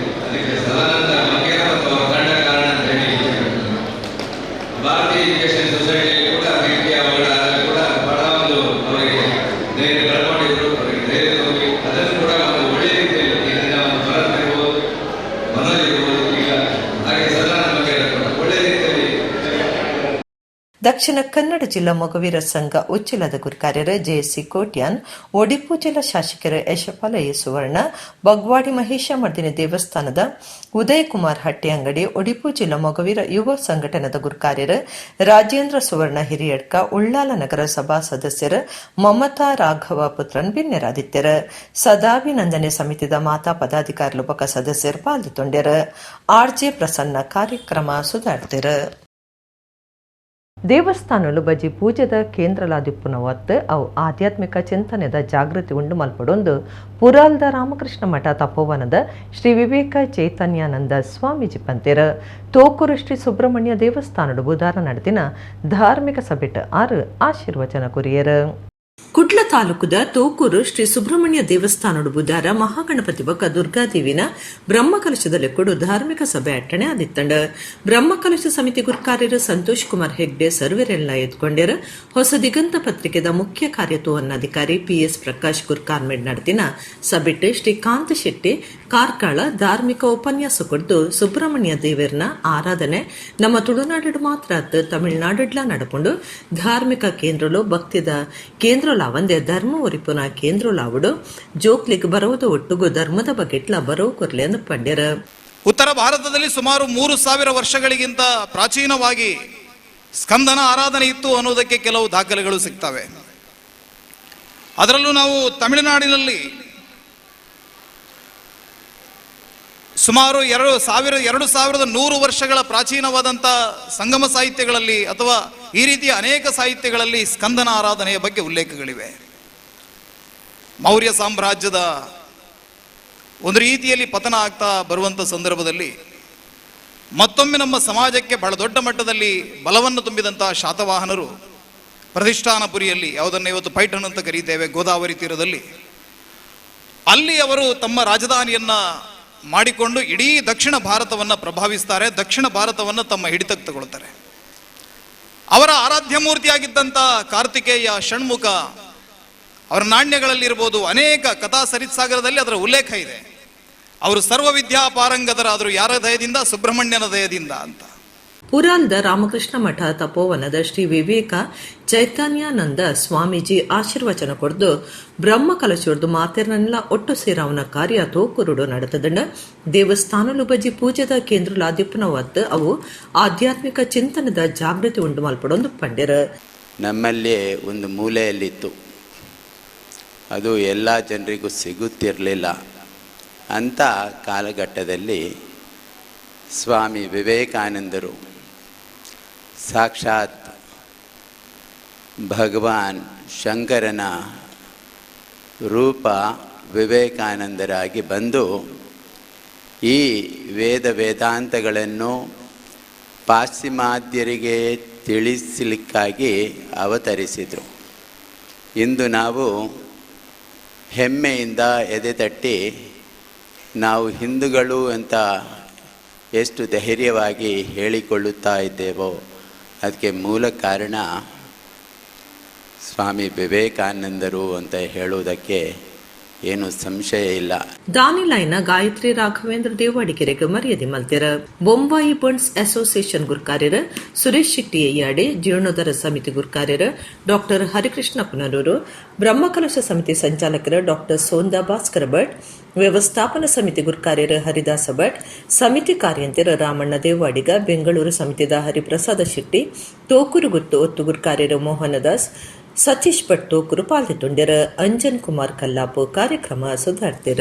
ಅದಕ್ಕೆ ಸದಾನಂದ ಬಂಗೇರ ಮತ್ತು ಅವರ ತಂಡ ಕಾರಣ ಅಂತ ಹೇಳಿ ಇಚ್ಛೆಪಡ್ತೀನಿ. ಭಾರತೀಯ ಎಜುಕೇಶನ್ ಸೊಸೈಟಿಯಲ್ಲಿ ಕೂಡ ಬೆಂಕಿ ಅವಘಡ ಆದಾಗ ಕೂಡ ಬಹಳ ಒಂದು ಅವರಿಗೆ ಧೈರ್ಯ ಕಳ್ಕೊಂಡಿದ್ರು. ಅವರಿಗೆ ಧೈರ್ಯ ತುಂಬಿ ಅದನ್ನು ಕೂಡ ಒಂದು ಒಳ್ಳೆ ರೀತಿಯಲ್ಲಿ ಇದನ್ನ ಒಂದು ಭರತ್ ಇರ್ಬೋದು, ಮನೋಜ್ ಇರ್ಬೋದು, ಈಗ ಹಾಗೆ ಸದಾನಂದ ಬಂಗೇರ ಕೂಡ ಒಳ್ಳೆ ರೀತಿಯಲ್ಲಿ. ದಕ್ಷಿಣ ಕನ್ನಡ ಜಿಲ್ಲಾ ಮೊಗವೀರ ಸಂಘ ಉಚ್ಚಿಲದ ಗುರುಕಾರ್ಯರ ಜೆಎಸ್ಸಿ ಕೋಟ್ಯಾನ್, ಒಡಿಪು ಜಿಲ್ಲಾ ಶಾಸಕರ ಯಶಪಾಲ ಎ ಸುವರ್ಣ, ಬಗ್ವಾಡಿ ಮಹೇಶ ಮರ್ದಿನಿ ದೇವಸ್ಥಾನದ ಉದಯಕುಮಾರ್ ಹಟ್ಟಿಅಂಗಡಿ, ಒಡಿಪು ಜಿಲ್ಲಾ ಮೊಗವೀರ ಯುವ ಸಂಘಟನದ ಗುರುಕಾರ್ಯರ ರಾಜೇಂದ್ರ ಸುವರ್ಣ ಹಿರಿಯಡ್ಕ, ಉಳ್ಳಾಲ ನಗರ ಸಭಾ ಸದಸ್ಯರ ಮಮತಾ ರಾಘವ ಪುತ್ರನ್ ಬಿನ್ನೆರಾದಿತ್ಯರ. ಸದಾಭಿನಂದನೆ ಸಮಿತಿದ ಮಾತಾ ಪದಾಧಿಕಾರಿಲು ಬೊಕ ಸದಸ್ಯರು ಪಾಲ್ದುತೊಂಡೆರ್. ಆರ್ಜೆ ಪ್ರಸನ್ನ ಕಾರ್ಯಕ್ರಮ ಸುಧಾರ್ತಿರ. ದೇವಸ್ಥಾನಲು ಬಜಿ ಪೂಜೆದ ಕೇಂದ್ರಲಾದಿಪ್ಪುನ ಒತ್ತು ಅವು ಆಧ್ಯಾತ್ಮಿಕ ಚಿಂತನೆದ ಜಾಗೃತಿ ಉಂಡು ಮಲ್ಪಡೊಂದು ಪುರಾಲ್ದ ರಾಮಕೃಷ್ಣ ಮಠ ತಪೋವನದ ಶ್ರೀ ವಿವೇಕ ಚೈತನ್ಯಾನಂದ ಸ್ವಾಮೀಜಿ ಪಂತೆರ. ತೋಕೂರು ಶ್ರೀ ಸುಬ್ರಹ್ಮಣ್ಯ ದೇವಸ್ಥಾನಡು ಬುಧಾರ ನಡೆದಿನ ಧಾರ್ಮಿಕ ಸಭೆಟ್ ಆರು ಆಶೀರ್ವಚನ ಕುರಿಯರು. ಕುಡ್ಲ ತಾಲೂಕುದ ತೋಕೂರು ಶ್ರೀ ಸುಬ್ರಹ್ಮಣ್ಯ ದೇವಸ್ಥಾನಡು ಬುಧಾರ ಮಹಾಗಣಪತಿ ಬೊಕ್ಕ ದುರ್ಗಾದೇವಿನ ಬ್ರಹ್ಮಕಲಶದಲ್ಲಿ ಕೊಡು ಧಾರ್ಮಿಕ ಸಭೆ ಅಟ್ಟಣೆ ಆದಿತ್ತಂಡ. ಬ್ರಹ್ಮಕಲಶ ಸಮಿತಿ ಗುರುಕಾರ್ಯರು ಸಂತೋಷ್ ಕುಮಾರ್ ಹೆಗ್ಡೆ ಸರ್ವೆರೆಲ್ಲ ಎದ್ಕೊಂಡ್ಯರು. ಹೊಸ ದಿಗಂತ ಪತ್ರಿಕೆದ ಮುಖ್ಯ ಕಾರ್ಯತೋವನ್ನಾಧಿಕಾರಿ ಪಿಎಸ್ ಪ್ರಕಾಶ್ ಗುರ್ಕಾರ್ಮೆಡ್ ನಡೆದಿನ ಸಭೆಟ್ ಶ್ರೀಕಾಂತ್ ಶೆಟ್ಟಿ ಕಾರ್ಕಳ ಧಾರ್ಮಿಕ ಉಪನ್ಯಾಸ ಕೊಡ್ದು ಸುಬ್ರಹ್ಮಣ್ಯ ದೇವರ್ನ ಆರಾಧನೆ ನಮ್ಮ ತುಳುನಾಡು ಮಾತ್ರ ಅತ್ತು ತಮಿಳುನಾಡುಡ್ಲ ನಡಪುಂಡು. ಧಾರ್ಮಿಕ ಕೇಂದ್ರಲು ಭಕ್ತಿದ ಕೇಂದ್ರಲಾವಂದೆ ಧರ್ಮ ಒರಿಪುನ ಕೇಂದ್ರಲಾವುಡು ಜೋಕ್ಲಿಗ್ ಬರೋದ ಒಟ್ಟುಗು ಧರ್ಮದ ಬಗೆಟ್ಲ ಬರೋ ಕೊರ್ಲೆ ಅಂದ್ ಪಂಡ್ಯರ್. ಉತ್ತರ ಭಾರತದಲ್ಲಿ ಸುಮಾರು 3000 ವರ್ಷಗಳಿಗಿಂತ ಪ್ರಾಚೀನವಾಗಿ ಸ್ಕಂದನ ಆರಾಧನೆ ಇತ್ತು ಅನ್ನೋದಕ್ಕೆ ಕೆಲವು ದಾಖಲೆಗಳು ಸಿಗ್ತವೆ. ಅದರಲ್ಲೂ ನಾವು ತಮಿಳುನಾಡಿನಲ್ಲಿ ಸುಮಾರು 2100 ವರ್ಷಗಳ ಪ್ರಾಚೀನವಾದಂಥ ಸಂಗಮ ಸಾಹಿತ್ಯಗಳಲ್ಲಿ ಅಥವಾ ಈ ರೀತಿಯ ಅನೇಕ ಸಾಹಿತ್ಯಗಳಲ್ಲಿ ಸ್ಕಂದನ ಆರಾಧನೆಯ ಬಗ್ಗೆ ಉಲ್ಲೇಖಗಳಿವೆ. ಮೌರ್ಯ ಸಾಮ್ರಾಜ್ಯದ ಒಂದು ರೀತಿಯಲ್ಲಿ ಪತನ ಆಗ್ತಾ ಬರುವಂಥ ಸಂದರ್ಭದಲ್ಲಿ ಮತ್ತೊಮ್ಮೆ ನಮ್ಮ ಸಮಾಜಕ್ಕೆ ಬಹಳ ದೊಡ್ಡ ಮಟ್ಟದಲ್ಲಿ ಬಲವನ್ನು ತುಂಬಿದಂಥ ಶಾತವಾಹನರು ಪ್ರತಿಷ್ಠಾನಪುರಿಯಲ್ಲಿ, ಯಾವುದನ್ನು ಇವತ್ತು ಪೈಠನ್ ಅಂತ ಕರೀತೇವೆ, ಗೋದಾವರಿ ತೀರದಲ್ಲಿ, ಅಲ್ಲಿ ಅವರು ತಮ್ಮ ರಾಜಧಾನಿಯನ್ನು ಮಾಡಿಕೊಂಡು ಇಡೀ ದಕ್ಷಿಣ ಭಾರತವನ್ನು ಪ್ರಭಾವಿಸ್ತಾರೆ, ದಕ್ಷಿಣ ಭಾರತವನ್ನು ತಮ್ಮ ಹಿಡಿತಕ್ಕೆ ತಗೊಳ್ತಾರೆ. ಅವರ ಆರಾಧ್ಯ ಮೂರ್ತಿಯಾಗಿದ್ದಂಥ ಕಾರ್ತಿಕೇಯ, ಷಣ್ಮುಖ ಅವರ ನಾಣ್ಯಗಳಲ್ಲಿರ್ಬೋದು, ಅನೇಕ ಕಥಾ ಸರಿತ್ಸಾಗರದಲ್ಲಿ ಅದರ ಉಲ್ಲೇಖ ಇದೆ. ಅವರು ಸರ್ವವಿದ್ಯಾ ಪಾರಂಗತರಾದರು, ಯಾರ ದಯದಿಂದ? ಸುಬ್ರಹ್ಮಣ್ಯನ ದಯದಿಂದ ಅಂತ. ಪುರಾಲ್ದ ರಾಮಕೃಷ್ಣ ಮಠ ತಪೋವನದ ಶ್ರೀ ವಿವೇಕ ಚೈತನ್ಯಾನಂದ ಸ್ವಾಮೀಜಿ ಆಶೀರ್ವಚನ ಕೊಡ್ದು ಬ್ರಹ್ಮ ಕಲಶೋರ್ದು ಮಾತೆರ್ನೆಲ್ಲ ಒಟ್ಟು ಸೇರಾವನ ಕಾರ್ಯ ತೋಕುರುಡು ನಡೆತದಂಡ. ದೇವಸ್ಥಾನಲು ಬಜಿ ಪೂಜೆದ ಕೇಂದ್ರಲಾದಿಪ್ಪನವತ್ತು ಅವು ಆಧ್ಯಾತ್ಮಿಕ ಚಿಂತನದ ಜಾಗೃತಿ ಉಂಟು ಮಲ್ಪಡೊಂದು ಪಂಡ್ಯರ. ನಮ್ಮಲ್ಲಿ ಒಂದು ಮೂಲೆಯಲ್ಲಿತ್ತು, ಅದು ಎಲ್ಲ ಜನರಿಗೂ ಸಿಗುತ್ತಿರಲಿಲ್ಲ. ಅಂಥ ಕಾಲಘಟ್ಟದಲ್ಲಿ ಸ್ವಾಮಿ ವಿವೇಕಾನಂದರು ಸಾಕ್ಷಾತ್ ಭಗವಾನ್ ಶಂಕರನ ರೂಪ ವಿವೇಕಾನಂದರಾಗಿ ಬಂದು ಈ ವೇದ ವೇದಾಂತಗಳನ್ನು ಪಾಶ್ಚಿಮಾತ್ಯರಿಗೆ ತಿಳಿಸಲಿಕ್ಕಾಗಿ ಅವತರಿಸಿದರು. ಇಂದು ನಾವು ಹೆಮ್ಮೆಯಿಂದ ಎದೆ ತಟ್ಟಿ ನಾವು ಹಿಂದೂಗಳು ಅಂತ ಎಷ್ಟು ಧೈರ್ಯವಾಗಿ ಹೇಳಿಕೊಳ್ಳುತ್ತಾ ಇದ್ದೇವೋ ಅದಕ್ಕೆ ಮೂಲ ಕಾರಣ ಸ್ವಾಮಿ ವಿವೇಕಾನಂದರು ಅಂತ ಹೇಳುವುದಕ್ಕೆ ಏನು ಸಂಶಯ ಇಲ್ಲ. ದಾನಿಲೈನ ಗಾಯತ್ರಿ ರಾಘವೇಂದ್ರ ದೇವಾಡಿಗೆರೆಗೆ ಮರ್ಯಾದೆ ಮಲ್ತೆರ. ಬೊಂಬಾಯಿ ಬಂಡ್ಸ್ ಅಸೋಸಿಯೇಷನ್ ಗುರ್ಕಾರ್ಯರ ಸುರೇಶ್ ಶೆಟ್ಟಿ ಅಯ್ಯಾಡೆ, ಜೀರ್ಣೋದ್ಧಾರ ಸಮಿತಿ ಗುರ್ಕಾರ್ಯರ ಡಾಕ್ಟರ್ ಹರಿಕೃಷ್ಣ ಪುನರೂರು, ಬ್ರಹ್ಮಕಲಶ ಸಮಿತಿ ಸಂಚಾಲಕರ ಡಾಕ್ಟರ್ ಸೋಂದಾ ಭಾಸ್ಕರ ಭಟ್, ವ್ಯವಸ್ಥಾಪನಾ ಸಮಿತಿ ಗುರ್ಕಾರ್ಯರ ಹರಿದಾಸ ಭಟ್, ಸಮಿತಿ ಕಾರ್ಯಂತರ ರಾಮಣ್ಣ ದೇವಾಡಿಗ, ಬೆಂಗಳೂರು ಸಮಿತಿದ ಹರಿಪ್ರಸಾದ ಶೆಟ್ಟಿ, ತೋಕೂರುಗುತ್ತು ಒತ್ತು ಗುರ್ಕಾರ್ಯರ ಮೋಹನದಾಸ್, ಸತೀಶ್ ಭಟ್ ತೋಕೂರು ಪಾಲ್ಗೊಂಡರ. ಅಂಜನ್ ಕುಮಾರ್ ಕಲ್ಲಾಪು ಕಾರ್ಯಕ್ರಮ ಸುಧಾರ್ತಿರ.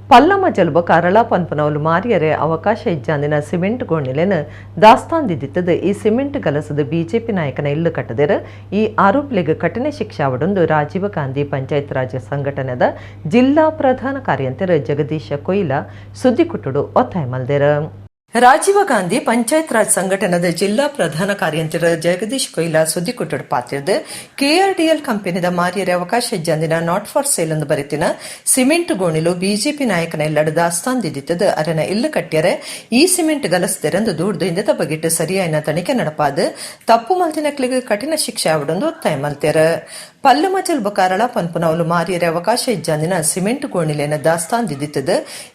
ಪಲ್ಲಮ ಜಲ್ಬ ಕರಳ ಪನ್ಪನವಲು ಮಾರಿಯರೆ ಅವಕಾಶ ಇಜ್ಜಾಂದಿನ ಸಿಮೆಂಟ್ ಗೋಣಿಲೆನ ದಾಸ್ತಾಂದಿದ್ದಿತ್ತದ. ಈ ಸಿಮೆಂಟ್ ಗಲಸದ ಬಿಜೆಪಿ ನಾಯಕನ ಇಲ್ಲು ಕಟ್ಟದಿರ. ಈ ಆರೋಪಿಲಿಗೆ ಕಠಿಣ ಶಿಕ್ಷೆ ಅವಡೊಂದು ರಾಜೀವ್ ಗಾಂಧಿ ಪಂಚಾಯತ್ ರಾಜ್ ಸಂಘಟನೆದ ಜಿಲ್ಲಾ ಪ್ರಧಾನ ಕಾರ್ಯಂತರ ಜಗದೀಶ ಕೊಯ್ಲ ಸುದ್ದಿಕುಟ್ಟುಡು ಒತ್ತಾಯ ಮಲ್ದೆರ. ರಾಜೀವ್ ಗಾಂಧಿ ಪಂಚಾಯತ್ ರಾಜ್ ಸಂಘಟನೆದ ಜಿಲ್ಲಾ ಪ್ರಧಾನ ಕಾರ್ಯಂತರ ಜಗದೀಶ್ ಕೊಯ್ಲಾ ಸುದ್ದಿಕುಟ್ಟುಡು ಪಾತಿರ್ದು ಕೆಆರ್ಡಿಎಲ್ ಕಂಪನಿದ ಮಾರಿಯರೆ ಅವಕಾಶ ಇಜ್ಜಂದಿನ not for sale ಎಂದು ಬರೆತಿನ ಸಿಮೆಂಟ್ ಗೋಣಿಲು ಬಿಜೆಪಿ ನಾಯಕನ ಇಲ್ಲಡ ದಾಸ್ತಾಂದಿದ್ದಿತ್ತದ. ಅರೆನ ಇಲ್ಲು ಕಟ್ಟ್ಯರೆ ಈ ಸಿಮೆಂಟ್ ಗಲಸ್ದೆರೆಂದು ದೂಡ್ದು ಇಂದದ ಬಗೆಟ್ ಸರಿಯಾಯಿನ ತನಿಖೆ ನಡಪಾದು ತಪ್ಪು ಮಲ್ತಿನಕ್ಲಿಗೆ ಕಠಿಣ ಶಿಕ್ಷೆ ಆವಡೊಂದು ಒತ್ತಾಯ ಮಲ್ತೆರ. ಪಲ್ಲು ಮಜಲ್ ಬಕಾರಳ ಪನ್ಪುನವಲು ಮಾರಿಯರೆ ಅವಕಾಶ ಇಜ್ಜಂದಿನ ಸಿಮೆಂಟ್ ಗೋಣಿಲೇನ ದಾಸ್ತಾಂದಿದ್ದಿತ್ತದ.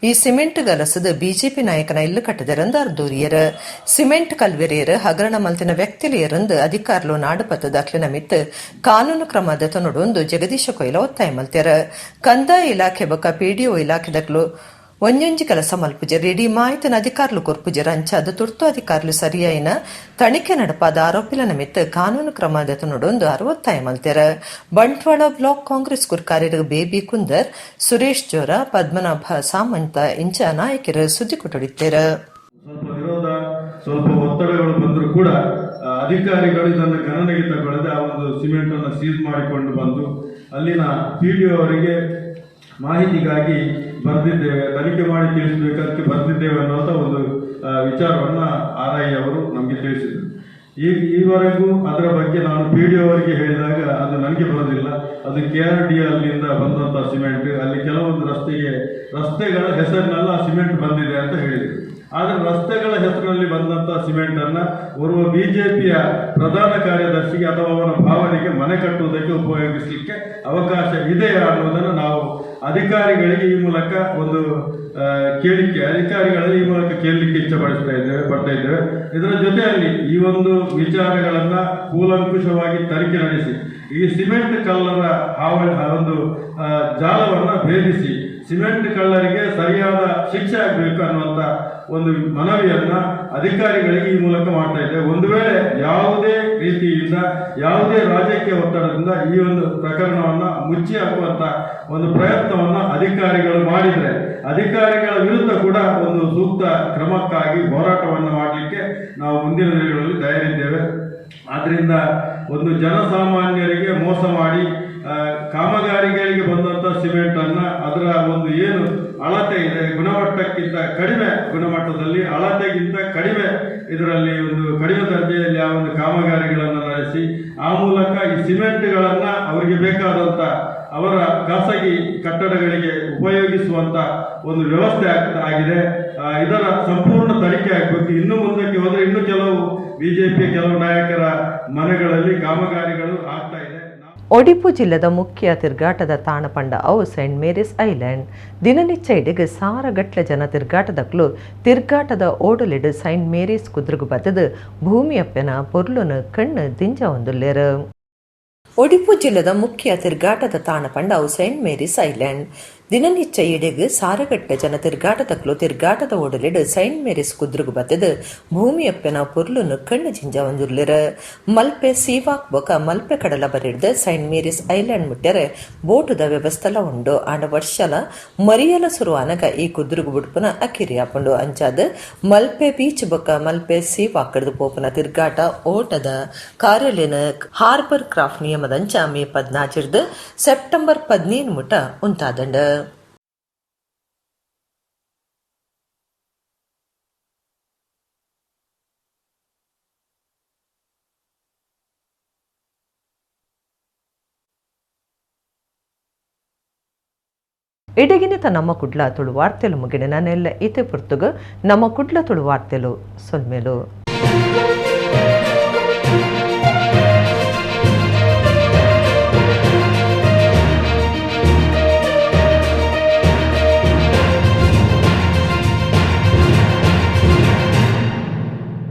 ಈ ಸಿಮೆಂಟ್ ಗಲಸದ ಬಿಜೆಪಿ ನಾಯಕನ ಇಲ್ಲು ಕಟ್ಟದೆರಂದು ದೂರಿಯರ್. ಸಿಮೆಂಟ್ ಕಲ್ವೆರಿಯರ್ ಹಗರಣ ಮಲ್ತಿನ ವ್ಯಕ್ತಿಲಿಯರಂದು ಅಧಿಕಾರಲು ನಾಡುಪತ್ತ ದಾಖಲೆ ಮಿತ್ ಕಾನೂನು ಕ್ರಮ ದೆತೊನೊಡೊಂದು ಜಗದೀಶ ಕೊಯ್ಲ ಒತ್ತಾಯ ಮಲ್ತೆರ. ಕಂದಾಯ ಇಲಾಖೆ ಬೊಕ್ಕ ಪಿಡಿಒ ಇಲಾಖೆದಕ್ಲು ಒಂಜೊಂಜಿ ಕೆಲಸ ಮಲ್ಪುಜೆರ್, ಇಡೀ ಮಾಹಿತಿನ ಅಧಿಕಾರುಲು ಕೊರ್ಪುಜೆರ್. ಅಂಚಾದ ತುರ್ತು ಅಧಿಕಾರುಲು ಸರಿಯಾಯಿನ ತನಿಖೆ ನಡಪಾದ ಆರೋಪಿಲನ ಮಿತ್ ಕಾನೂನು ಕ್ರಮ ದೆತೊನೊಡೊಂದು ಆರ್ ಒತ್ತಾಯ ಮಲ್ತೆರ್. ಬಂಟ್ವಾಳ ಬ್ಲಾಕ್ ಕಾಂಗ್ರೆಸ್ ಗುರ್ಕಾರ್ಯರು ಬೇಬಿ ಕುಂದರ್, ಸುರೇಶ್ ಜೋರ, ಪದ್ಮನಾಭ ಸಾಮಂತ ಇಂಚ ನಾಯಕರು ಸುದ್ದಿ ಕೊಟ್ಟಡಿತ್ತೇರು. ಸ್ವಲ್ಪ ವಿರೋಧ, ಸ್ವಲ್ಪ ಒತ್ತಡಗಳು ಬಂದರೂ ಕೂಡ ಅಧಿಕಾರಿಗಳು ಇದನ್ನು ಗಣನೆಗೆ ತಗೊಳ್ಳದೆ ಆ ಒಂದು ಸಿಮೆಂಟ್ ಅನ್ನು ಸೀಸ್ ಮಾಡಿಕೊಂಡು ಬಂದು ಅಲ್ಲಿನ ಪಿಡಿಒ ಅವರಿಗೆ ಮಾಹಿತಿಗಾಗಿ ಬರೆದಿದ್ದೇವೆ, ತನಿಖೆ ಮಾಡಿ ತಿಳಿಸಬೇಕಂತ ಬರೆದಿದ್ದೇವೆ ಅನ್ನುವಂಥ ಒಂದು ವಿಚಾರವನ್ನು ಆರ್ I ಅವರು ನಮಗೆ ತಿಳಿಸಿದರು. ಈಗ ಈವರೆಗೂ ಅದರ ಬಗ್ಗೆ ನಾನು ಪಿಡಿಒ ಅವರಿಗೆ ಹೇಳಿದಾಗ ಅದು ನನಗೆ ಬರೋದಿಲ್ಲ, ಅದು ಕೆ ಆರ್ ಡಿ ಅಲ್ಲಿಂದ ಬಂದಂಥ ಸಿಮೆಂಟ್, ಅಲ್ಲಿ ಕೆಲವೊಂದು ರಸ್ತೆಗಳ ಹೆಸರಿನಲ್ಲಿ ಆ ಸಿಮೆಂಟ್ ಬಂದಿದೆ ಅಂತ ಹೇಳಿದರು. ಆದರೆ ರಸ್ತೆಗಳ ಹೆಸರಿನಲ್ಲಿ ಬಂದಂಥ ಸಿಮೆಂಟನ್ನು ಓರ್ವ ಬಿಜೆಪಿಯ ಪ್ರಧಾನ ಕಾರ್ಯದರ್ಶಿಗೆ ಅಥವಾ ಅವನ ಭಾವನೆಗೆ ಮನೆ ಕಟ್ಟುವುದಕ್ಕೆ ಉಪಯೋಗಿಸಲಿಕ್ಕೆ ಅವಕಾಶ ಇದೆಯಾ ಅನ್ನೋದನ್ನು ನಾವು ಅಧಿಕಾರಿಗಳಿಗೆ ಈ ಮೂಲಕ ಒಂದು ಕೇಳಿಕೆ, ಅಧಿಕಾರಿಗಳಲ್ಲಿ ಈ ಮೂಲಕ ಕೇಳಲಿಕ್ಕೆ ಇಚ್ಛೆ ಪಡ್ತಾ ಇದ್ದೇವೆ. ಇದರ ಜೊತೆಯಲ್ಲಿ ಈ ಒಂದು ವಿಚಾರಗಳನ್ನು ಕೂಲಂಕುಷವಾಗಿ ತನಿಖೆ ನಡೆಸಿ ಈ ಸಿಮೆಂಟ್ ಕಲ್ಲರ ಒಂದು ಜಾಲವನ್ನು ಭೇದಿಸಿ ಸಿಮೆಂಟ್ ಕಳ್ಳರಿಗೆ ಸರಿಯಾದ ಶಿಕ್ಷೆ ಆಗಬೇಕು ಅನ್ನುವಂಥ ಒಂದು ಮನವಿಯನ್ನು ಅಧಿಕಾರಿಗಳಿಗೆ ಈ ಮೂಲಕ ಮಾಡ್ತಾ ಇದ್ದೇವೆ. ಒಂದು ವೇಳೆ ಯಾವುದೇ ರೀತಿಯಿಂದ ಯಾವುದೇ ರಾಜಕೀಯ ಒತ್ತಡದಿಂದ ಈ ಒಂದು ಪ್ರಕರಣವನ್ನು ಮುಚ್ಚಿ ಹಾಕುವಂಥ ಒಂದು ಪ್ರಯತ್ನವನ್ನು ಅಧಿಕಾರಿಗಳು ಮಾಡಿದರೆ ಅಧಿಕಾರಿಗಳ ವಿರುದ್ಧ ಕೂಡ ಒಂದು ಸೂಕ್ತ ಕ್ರಮಕ್ಕಾಗಿ ಹೋರಾಟವನ್ನು ಮಾಡಲಿಕ್ಕೆ ನಾವು ಮುಂದಿನ ದಿನಗಳಲ್ಲಿ ತಯಾರಿದ್ದೇವೆ. ಆದ್ದರಿಂದ ಒಂದು ಜನಸಾಮಾನ್ಯರಿಗೆ ಮೋಸ ಮಾಡಿ ಕಾಮಗಾರಿಗಳಿಗೆ ಬಂದಂಥ ಸಿಮೆಂಟನ್ನು ಅದರ ಒಂದು ಏನು ಅಳತೆ ಇದೆ ಗುಣಮಟ್ಟಕ್ಕಿಂತ ಕಡಿಮೆ ಗುಣಮಟ್ಟದಲ್ಲಿ ಅಳತೆಗಿಂತ ಕಡಿಮೆ ಇದರಲ್ಲಿ ಒಂದು ಕಡಿಮೆ ದರ್ಜೆಯಲ್ಲಿ ಆ ಒಂದು ಕಾಮಗಾರಿಗಳನ್ನು ನಡೆಸಿ ಆ ಮೂಲಕ ಈ ಸಿಮೆಂಟ್ಗಳನ್ನು ಅವರಿಗೆ ಬೇಕಾದಂಥ ಅವರ ಖಾಸಗಿ ಕಟ್ಟಡಗಳಿಗೆ ಉಪಯೋಗಿಸುವಂಥ ಒಂದು ವ್ಯವಸ್ಥೆ ಆಗಿದೆ. ಇದರ ಸಂಪೂರ್ಣ ತನಿಖೆ ಆಗಬೇಕು. ಇನ್ನು ಮುಂದಕ್ಕೆ ಹೋದರೆ ಇನ್ನೂ ಕೆಲವು ಬಿಜೆಪಿ ಕೆಲವು ನಾಯಕರ ಮನೆಗಳಲ್ಲಿ ಕಾಮಗಾರಿಗಳು ಆಗ್ತಾ ಇದೆ. ಒಡಿಪು ಜಿಲ್ಲೆದ ಮುಖ್ಯ ತಿರುಗಾಟದ ತಾಣ ಪಂಡ ಅವು ಸೈಂಟ್ ಮೇರೀಸ್ ಐಲ್ಯಾಂಡ್. ದಿನನಿತ್ಯ ಇಡಿಗೆ ಸಾರಗಟ್ಲೆ ಜನ ತಿರುಗಾಟದಕ್ಲು ತಿರುಗಾಟದ ಓಡಲಿಡು ಸೈಂಟ್ ಮೇರೀಸ್ ಕುದುರುಗು ಬತ್ತದು ಭೂಮಿಯಪ್ಪನ ಪೊರ್ಲುನು ಕಣ್ಣು ದಿಂಜ ಒಂದುಲ್ಲೇರು. ಒಡಿಪು ಜಿಲ್ಲೆದ ಮುಖ್ಯ ತಿರುಗಾಟದ ತಾಣ ಪಂಡ ಅವು ಸೈಂಟ್ ಮೇರೀಸ್ ಐಲ್ಯಾಂಡ್. ದಿನನಿತ್ಯ ಇಡೆಗ್ ಸಾರಗಟ್ಟೆ ಜನ ತಿರುಗಾಟದಕ್ಲು ತಿರುಗಾಟದ ಓಡಲಿಡು ಸೈಂಟ್ ಮೇರೀಸ್ ಕುದುರುಗು ಬತ್ತದು ಭೂಮಿಯಪ್ಪನ ಪೊರ್ಲುನು ಕಣ್ಣು ಜಿಂಜ ಒಂದುರ್ಲಿರ. ಮಲ್ಪೆ ಸೀವಾಕ್ ಬೊಕ ಮಲ್ಪೆ ಕಡಲ ಬರಿಡ್ದು ಸೈಂಟ್ ಮೇರೀಸ್ ಐಲ್ಯಾಂಡ್ ಮುಟ್ಟೆರೆ ಬೋಟುದ ವ್ಯವಸ್ಥೆಲ ಉಂಡು. ಆಂಡ ವರ್ಷಲ ಮರಿಯಲ ಸುರುವಾನಗ ಈ ಕುದುರುಗು ಬುಡ್ಪುನ ಅಕಿರಿ ಆಪುಂಡು. ಅಂಚಾದ ಮಲ್ಪೆ ಬೀಚ್ ಬೊಕ ಮಲ್ಪೆ ಸೀವಾಕಡ್ದು ಪೋಪುನ ತಿರುಗಾಟ ಓಟದ ಕಾರ್ಯಲಿನ ಹಾರ್ಬರ್ ಕ್ರಾಫ್ಟ್ ನಿಯಮದಂಚ ಮೇ 14 ಸೆಪ್ಟೆಂಬರ್ 17 ಮುಟ ಉಂತಾದಂಡ. ಇಡಗಿನಿತ ನಮ್ಮ ಕುಡ್ಲ ತುಳು ವಾರ್ತೆಲು ಮುಗಿನ ನೆಲ್ಲ ಇತೆ ಪುರ್ತುಗು ನಮ್ಮ ಕುಡ್ಲ ತುಳು ವಾರ್ತೆಲು ಸೊಲ್ಮೇಲು.